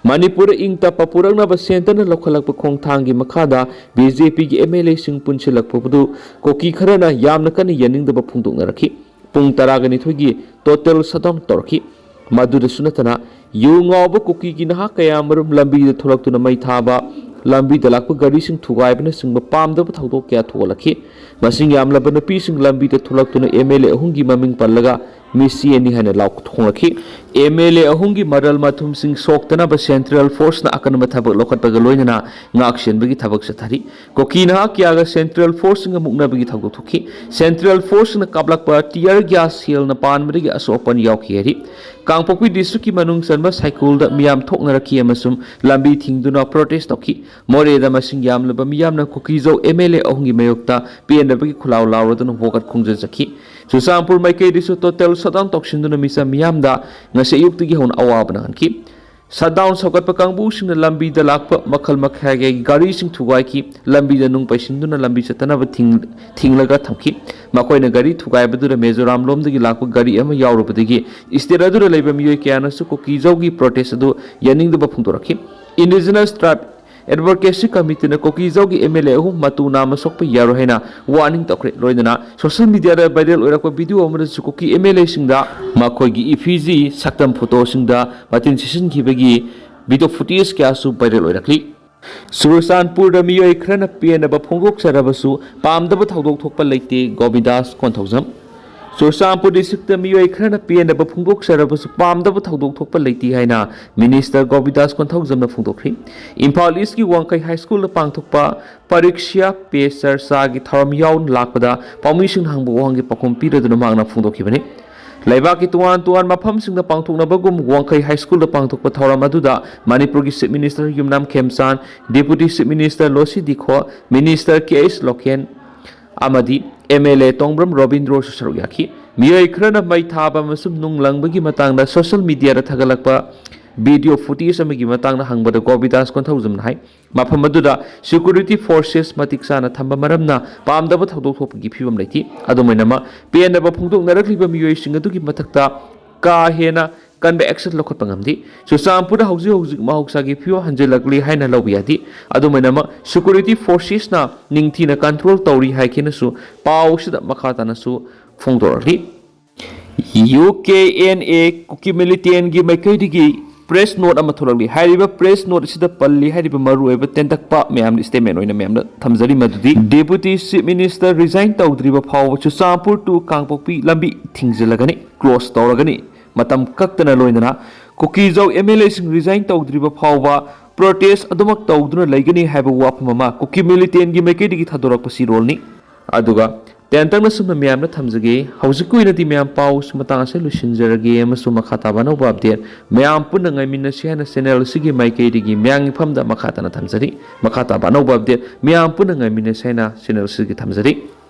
ꯃꯅꯤꯄꯨꯔꯗ ꯏꯪ ꯇꯞꯄ ꯄꯨꯔꯛꯅꯕ ꯁꯦꯟꯇꯔꯅ ꯂꯧꯈꯠꯂꯛꯄ ꯈꯣꯡꯊꯥꯡꯒꯤ ꯃꯈꯥꯗ ꯕꯤ ꯖꯦ ꯄꯤꯒꯤ ꯑꯦꯝ ꯑꯦꯜ ꯑꯦꯁꯤꯡ ꯄꯨꯟꯁꯤꯜꯂꯛꯄꯗꯨ ꯀꯨꯀꯤ ꯈꯔꯅ ꯌꯥꯝꯅ ꯀꯟꯅ ꯌꯥꯅꯤꯡꯗꯕ ꯐꯣꯡꯗꯣꯛꯅꯔꯛꯈꯤ꯫ ꯄꯨꯡ ꯇꯔꯥꯒ ꯅꯤꯊꯣꯏꯒꯤ ꯇꯣꯇꯦꯜ ꯁꯠꯗꯥꯎꯟ ꯇꯧꯔꯛꯈꯤ꯫ ꯃꯗꯨꯗꯁꯨ ꯅꯠꯇꯅ ꯌꯨ ꯉꯥꯎꯕ ꯀꯨꯀꯤꯒꯤ ꯅꯍꯥ ꯀꯌꯥꯃꯔꯨꯝ ꯂꯝꯕꯤꯗ ꯊꯣꯛꯂꯛꯇꯨꯅ ꯃꯩ ꯊꯥꯕ, ꯂꯝꯕꯤꯗ ꯂꯥꯛꯄ ꯒꯥꯔꯤꯁꯤꯡ ꯊꯨꯒꯥꯏꯕꯅꯆꯤꯡꯕ ꯄꯥꯝꯗꯕ ꯊꯧꯗꯣꯛ ꯀꯌꯥ ꯊꯣꯛꯍꯜꯂꯛꯈꯤ꯫ ꯃꯁꯤꯡ ꯌꯥꯝꯂꯕ ꯅꯨꯄꯤꯁꯤꯡ ꯂꯝꯕꯤꯗ ꯊꯣꯛꯂꯛꯇꯨꯅ ꯑꯦꯝ ꯑꯦꯜ ꯑꯦ ꯑꯍꯨꯝꯒꯤ ꯃꯃꯤꯡ ꯄꯜꯂꯒ ꯃꯤꯁꯤ ꯑꯅꯤ ꯍꯥꯏꯅ ꯂꯥꯎꯊꯣꯛꯂꯛꯈꯤ꯫ ꯑꯦꯝ ꯑꯦꯜ ꯑꯦ ꯑꯍꯨꯝꯒꯤ ꯃꯔꯜ ꯃꯊꯨꯝꯁꯤꯡ ꯁꯣꯛꯇꯅꯕ ꯁꯦꯟꯇ꯭ꯔꯦꯜ ꯐꯣꯔꯁꯅ ꯑꯀꯟꯕ ꯊꯕꯛ ꯂꯧꯈꯠꯄꯒ ꯂꯣꯏꯅꯅ ꯉꯥꯛ ꯁꯦꯟꯕꯒꯤ ꯊꯕꯛ ꯆꯠꯊꯔꯤ꯫ ꯀꯨꯀꯤ ꯅꯍꯥ ꯀꯌꯥꯒ ꯁꯦꯟꯇ꯭ꯔꯦꯜ ꯐꯣꯔꯁꯁꯤꯡꯒ ꯃꯨꯛꯅꯕꯒꯤ ꯊꯧꯗꯣꯛ ꯊꯣꯛꯈꯤ꯫ ꯁꯦꯟꯇ꯭ꯔꯦꯜ ꯐꯣꯔꯁꯁꯤꯡꯅ ꯀꯥꯞꯂꯛꯄ ꯇꯤꯌꯔ ꯒ꯭ꯌꯥꯁ ꯁꯦꯜꯅ ꯄꯥꯟꯕꯗꯒꯤ ꯑꯁꯣꯛ ꯑꯄꯟ ꯌꯥꯎꯈꯤ ꯍꯥꯏꯔꯤ꯫ ꯀꯥꯡꯄꯣꯛꯄꯤ ꯗꯤꯁꯇ꯭ꯔꯤꯛꯀꯤ ꯃꯅꯨꯡ ꯆꯟꯕ ꯁꯥꯏꯀꯨꯜꯗ ꯃꯤꯌꯥꯝ ꯊꯣꯛꯅꯔꯛꯈꯤ ꯑꯃꯁꯨꯡ ꯂꯝꯕꯤ ꯊꯤꯡꯗꯨꯅ ꯄ꯭ꯔꯣꯇꯦꯁ ꯇꯧꯈꯤ꯫ ꯃꯣꯔꯦꯗ ꯃꯁꯤꯡ ꯌꯥꯝꯂꯕ ꯃꯤꯌꯥꯝꯅ ꯀꯨꯀꯤꯖꯧ ꯑꯦꯝ ꯑꯦꯜ ꯑꯦ ꯑꯍꯨꯝꯒꯤ ꯃꯥꯌꯣꯛꯇ ꯄꯦꯟꯗꯕꯒꯤ ꯈꯨꯜꯂꯥꯎ ꯂꯥꯎꯔꯗꯨꯅ ꯋꯥꯀꯠ ꯈꯣꯡꯖꯪ ꯆꯠꯈꯤ꯫ ꯆꯨꯔꯆꯥꯟꯄꯨꯔ ꯃꯥꯏꯀꯩꯗꯁꯨ ꯇꯣꯇꯦꯜ ꯁꯠꯗꯥꯎꯟ ꯇꯧꯁꯤꯟꯗꯨꯅ ꯃꯤꯆꯝ ꯃꯤꯌꯥꯝꯗ ꯉꯁꯤ ꯑꯌꯨꯛꯇꯒꯤ ꯍꯧꯅ ꯑꯋꯥꯕ ꯅꯪꯍꯟꯈꯤ꯫ ꯁꯠꯗꯥꯎꯟ ꯁꯧꯒꯠꯄ ꯀꯥꯡꯕꯨꯁꯤꯡꯅ ꯂꯝꯕꯤꯗ ꯂꯥꯛꯄ ꯃꯈꯜ ꯃꯈꯥꯒꯤ ꯒꯥꯔꯤꯁꯤꯡ ꯊꯨꯒꯥꯏꯈꯤ꯫ ꯂꯝꯕꯤꯗ ꯅꯨꯡ ꯄꯩꯁꯤꯟꯗꯨꯅ ꯂꯝꯕꯤ ꯆꯠꯇꯅꯕ ꯊꯤꯡ-, ꯊꯤꯡꯂꯒ ꯊꯝꯈꯤ꯫ ꯃꯈꯣꯏꯅ ꯒꯥꯔꯤ ꯊꯨꯒꯥꯏꯕꯗꯨꯗ ꯃꯤꯖꯣꯔꯥꯝ ꯂꯣꯝꯗꯒꯤ ꯂꯥꯛꯄ ꯒꯥꯔꯤ ꯑꯃ ꯌꯥꯎꯔꯨꯕꯗꯒꯤ ꯏꯁꯇꯦꯠ ꯑꯗꯨꯗ ꯂꯩꯕ ꯃꯤꯑꯣꯏ ꯀꯌꯥꯅꯁꯨ ꯀꯨꯀꯤꯖꯧꯒꯤ ꯄ꯭ꯔꯣꯇꯦꯁ ꯑꯗꯨ ꯌꯥꯅꯤꯡꯗꯕ ꯐꯣꯡꯗꯣꯔꯛꯈꯤ꯫ ꯏꯟꯗꯤꯖꯤꯅꯁ ꯇ꯭ꯔꯥꯏꯕ ꯑꯦꯗꯚꯣꯀꯦꯁꯤ ꯀꯃꯤꯇꯤꯅ ꯀꯨꯀꯤꯖꯧꯒꯤ ꯑꯦꯝ ꯑꯦꯜ ꯑꯦ ꯑꯍꯨꯝ ꯃꯇꯨ ꯅꯥꯝꯃ ꯁꯣꯛꯄ ꯌꯥꯔꯣꯏ ꯍꯥꯏꯅ ꯋꯥꯔꯅꯤꯡ ꯇꯧꯈ꯭ꯔꯦ꯫ ꯂꯣꯏꯅꯅ ꯁꯣꯁꯤꯌꯦꯜ ꯃꯤꯗꯤꯌꯥꯗ ꯚꯥꯏꯔꯦꯜ ꯑꯣꯏꯔꯛꯄ ꯚꯤꯗꯤꯑꯣ ꯑꯃꯗꯁꯨ ꯀꯨꯀꯤ ꯑꯦꯝ ꯑꯦꯜ ꯑꯦꯁꯤꯡꯗ ꯃꯈꯣꯏꯒꯤ ꯏꯐꯤꯖꯤ ꯁꯛꯇꯝ ꯐꯣꯇꯣꯁꯤꯡꯗ ꯃꯇꯤꯟ ꯁꯤꯠꯆꯤꯟꯈꯤꯕꯒꯤ ꯚꯤꯗꯤꯑꯣ ꯐꯨꯇꯦꯖ ꯀꯌꯥꯁꯨ ꯚꯥꯏꯔꯦꯜ ꯑꯣꯏꯔꯛꯂꯤ꯫ ꯆꯨꯔꯆꯥꯟꯄꯨꯔꯗ ꯃꯤꯑꯣꯏ ꯈꯔꯅ ꯄꯦꯟꯗꯕ ꯐꯣꯡꯗꯣꯛꯆꯔꯕꯁꯨ ꯄꯥꯝꯗꯕ ꯊꯧꯗꯣꯛ ꯊꯣꯛꯄ ꯂꯩꯇꯦ, ꯒꯣꯕꯤꯟꯗꯥꯁ ꯀꯣꯟꯊꯧꯖꯝ꯫ ꯆꯨꯔꯆꯥꯟꯄꯨꯔ ꯗꯤꯁꯇ꯭ꯔꯤꯛꯇ ꯃꯤꯑꯣꯏ ꯈꯔꯅ ꯄꯦꯟꯗꯕ ꯐꯣꯡꯗꯣꯛꯆꯔꯕꯁꯨ ꯄꯥꯝꯗꯕ ꯊꯧꯗꯣꯛ ꯊꯣꯛꯄ ꯂꯩꯇꯦ ꯍꯥꯏꯅ ꯃꯤꯅꯤꯁꯇꯔ ꯒꯣꯕꯤꯟꯗꯥꯁ ꯀꯣꯟꯊꯧꯖꯝꯅ ꯐꯣꯡꯗꯣꯛꯈꯤ꯫ ꯏꯝꯐꯥꯜ ꯏꯁꯀꯤ ꯋꯥꯡꯈꯩ ꯍꯥꯏ ꯁ꯭ꯀꯨꯜꯗ ꯄꯥꯡꯊꯣꯛꯄ ꯄꯔꯤꯛꯁ꯭ꯌꯥ ꯄꯦ ꯆꯔꯆꯥꯒꯤ ꯊꯧꯔꯝ ꯌꯥꯎꯅ ꯂꯥꯛꯄꯗ ꯄꯥꯎꯃꯤꯁꯤꯡꯅ ꯍꯪꯕ ꯋꯥꯍꯪꯒꯤ ꯄꯥꯎꯈꯨꯝ ꯄꯤꯔꯗꯨꯅ ꯃꯍꯥꯛꯅ ꯐꯣꯡꯗꯣꯛꯈꯤꯕꯅꯤ꯫ ꯂꯩꯕꯥꯛꯀꯤ ꯇꯣꯉꯥꯟ ꯇꯣꯉꯥꯟꯕ ꯃꯐꯝꯁꯤꯡꯗ ꯄꯥꯡꯊꯣꯛꯅꯕꯒꯨꯝ ꯋꯥꯡꯈꯩ ꯍꯥꯏ ꯁ꯭ꯀꯨꯜꯗ ꯄꯥꯡꯊꯣꯛꯄ ꯊꯧꯔꯝ ꯑꯗꯨꯗ ꯃꯅꯤꯄꯨꯔꯒꯤ ꯆꯤꯐ ꯃꯤꯅꯤꯁꯇꯔ ꯌꯨꯝꯅꯥꯝ ꯈꯦꯝꯆꯥꯟ, ꯗꯦꯄꯨꯇꯤ ꯆꯤꯐ ꯃꯤꯅꯤꯁꯇꯔ ꯂꯣꯁꯤ ꯗꯤꯈꯣ, ꯃꯤꯅꯤꯁꯇꯔ ꯀꯦ ꯑꯩꯆ ꯂꯣꯀꯦꯟ ꯑꯃꯗꯤ ꯑꯦꯝ ꯑꯦꯜ ꯑꯦ ꯇꯣꯡꯕ꯭ꯔꯝ ꯔꯣꯕꯤꯟꯗ꯭ꯔꯣꯁꯨ ꯁꯔꯨꯛ ꯌꯥꯈꯤ꯫ ꯃꯤꯑꯣꯏ ꯈꯔꯅ ꯃꯩ ꯊꯥꯕ ꯑꯃꯁꯨꯡ ꯅꯨꯡ ꯂꯪꯕꯒꯤ ꯃꯇꯥꯡꯗ ꯁꯣꯁꯤꯌꯦꯜ ꯃꯤꯗꯤꯌꯥꯗ ꯊꯥꯒꯠꯂꯛꯄ ꯚꯤꯗꯤꯑꯣ ꯐꯨꯇꯦꯖ ꯑꯃꯒꯤ ꯃꯇꯥꯡꯗ ꯍꯪꯕꯗ ꯒꯣꯕꯤꯟꯗꯥꯁ ꯀꯣꯟꯊꯧꯖꯝꯅ ꯍꯥꯏ, ꯃꯐꯝ ꯑꯗꯨꯗ ꯁꯦꯀ꯭ꯌꯨꯔꯤꯇꯤ ꯐꯣꯔꯁꯦꯁ ꯃꯇꯤꯛ ꯆꯥꯅ ꯊꯝꯕ ꯃꯔꯝꯅ ꯄꯥꯝꯗꯕ ꯊꯧꯗꯣꯛ ꯊꯣꯛꯄꯒꯤ ꯐꯤꯕꯝ ꯂꯩꯇꯦ꯫ ꯑꯗꯨꯝ ꯑꯣꯏꯅꯃꯛ, ꯄꯦꯟꯗꯕ ꯐꯣꯡꯗꯣꯛꯅꯔꯛꯂꯤꯕ ꯃꯤꯑꯣꯏꯁꯤꯡ ꯑꯗꯨꯒꯤ ꯃꯊꯛꯇ ꯀꯥ ꯍꯦꯟꯅ ꯀꯟꯕ ꯑꯦꯛꯁꯟ ꯂꯧꯈꯠꯄ ꯉꯝꯗꯦ꯫ ꯆꯨꯔꯆꯥꯟꯄꯨꯔꯗ ꯍꯧꯖꯤꯛ ꯍꯧꯖꯤꯛ ꯃꯍꯧꯁꯥꯒꯤ ꯐꯤꯕꯝ ꯍꯟꯖꯤꯜꯂꯛꯂꯤ ꯍꯥꯏꯅ ꯂꯧꯕ ꯌꯥꯗꯦ꯫ ꯑꯗꯨꯝ ꯑꯣꯏꯅꯃꯛ, ꯁꯦꯀ꯭ꯌꯨꯔꯤꯇꯤ ꯐꯣꯔꯁꯦꯁꯅ ꯅꯤꯡꯊꯤꯅ ꯀꯟꯇ꯭ꯔꯣꯜ ꯇꯧꯔꯤ ꯍꯥꯏꯈꯤꯅꯁꯨ ꯄꯥꯎ ꯑꯁꯤꯗ ꯃꯈꯥ ꯇꯥꯅꯁꯨ ꯐꯣꯡꯗꯣꯔꯛꯂꯤ꯫ ꯌꯨ ꯀꯦ ꯑꯦꯟ ꯑꯦ ꯀꯨꯀꯤ ꯃꯤꯂꯤꯇꯦꯟꯒꯤ ꯃꯥꯏꯀꯩꯗꯒꯤ ꯄ꯭ꯔꯦꯁ ꯅꯣꯠ ꯑꯃ ꯊꯣꯛꯂꯛꯂꯤ꯫ ꯍꯥꯏꯔꯤꯕ ꯄ꯭ꯔꯦꯁ ꯅꯣꯠ ꯑꯁꯤꯗ ꯄꯜꯂꯤ ꯍꯥꯏꯔꯤꯕ ꯃꯔꯨꯑꯣꯏꯕ ꯇꯦꯟꯇꯛꯄ ꯃꯌꯥꯝꯅ ꯁ꯭ꯇꯦꯠꯃꯦꯟ ꯑꯣꯏꯅ ꯃꯌꯥꯝꯗ ꯊꯝꯖꯔꯤ, ꯃꯗꯨꯗꯤ Deputy Chief Minister resign ꯇꯧꯗ꯭ꯔꯤꯕ ꯐꯥꯎꯕ ꯆꯨꯔꯆꯥꯟꯄꯨꯔ to ꯀꯥꯡꯄꯣꯛꯄꯤ ꯂꯝꯕꯤ ꯊꯤꯡꯖꯤꯜꯂꯒꯅꯤ, ꯀ꯭ꯂꯣꯁ ꯇꯧꯔꯒꯅꯤ꯫ ꯃꯇꯝ ꯀꯛꯇꯅ ꯂꯣꯏꯅꯅ ꯀꯨꯀꯤꯖꯧ MLA ꯁꯤꯡ resign ꯇꯧꯗ꯭ꯔꯤꯕ ꯐꯥꯎꯕ ꯄ꯭ꯔꯣꯇꯦꯁ ꯑꯗꯨꯃꯛ ꯇꯧꯗꯨꯅ ꯂꯩꯒꯅꯤ ꯍꯥꯏꯕ ꯋꯥꯐꯝ ꯑꯃ ꯀꯨꯀꯤ ꯃꯤꯂꯤꯇꯦꯟꯒꯤ ꯃꯥꯏꯀꯩꯗꯒꯤ ꯊꯥꯗꯣꯔꯛꯄ ꯆꯦꯔꯣꯜꯅꯤ꯫ ꯑꯗꯨꯒ ꯇꯦꯟꯇꯛꯅ ꯁꯨꯝꯅ ꯃꯌꯥꯝꯅ ꯊꯝꯖꯒꯦ꯫ ꯍꯧꯖꯤꯛꯀꯤ ꯑꯣꯏꯅꯗꯤ ꯃꯌꯥꯝ ꯄꯥꯎꯁꯨ ꯃꯇꯥꯡ ꯑꯁꯤꯗ ꯂꯣꯏꯁꯤꯟꯖꯔꯒꯦ, ꯑꯃꯁꯨꯡ ꯃꯈꯥ ꯇꯥꯕ ꯑꯅꯧꯕ ꯑꯞꯗꯦꯠ ꯃꯌꯥꯝ ꯄꯨꯟꯅ ꯉꯥꯏꯃꯤꯟꯅꯁꯤ ꯍꯥꯏꯅ ꯆꯦꯅꯦꯜ ꯑꯁꯤꯒꯤ ꯃꯥꯏꯀꯩꯗꯒꯤ ꯃꯌꯥꯝꯒꯤ ꯃꯐꯝꯗ ꯃꯈꯥ ꯇꯥꯅ ꯊꯝꯖꯔꯤ꯫ ꯃꯈꯥ ꯇꯥꯕ ꯑꯅꯧꯕ ꯑꯞꯗꯦꯠ ꯃꯌꯥꯝ ꯄꯨꯟꯅ ꯉꯥꯏꯃꯤꯟꯅꯁꯤ ꯍꯥꯏꯅ ꯆꯦꯅꯦꯜ ꯑꯁꯤꯒꯤ ꯊꯝꯖꯔꯤ꯫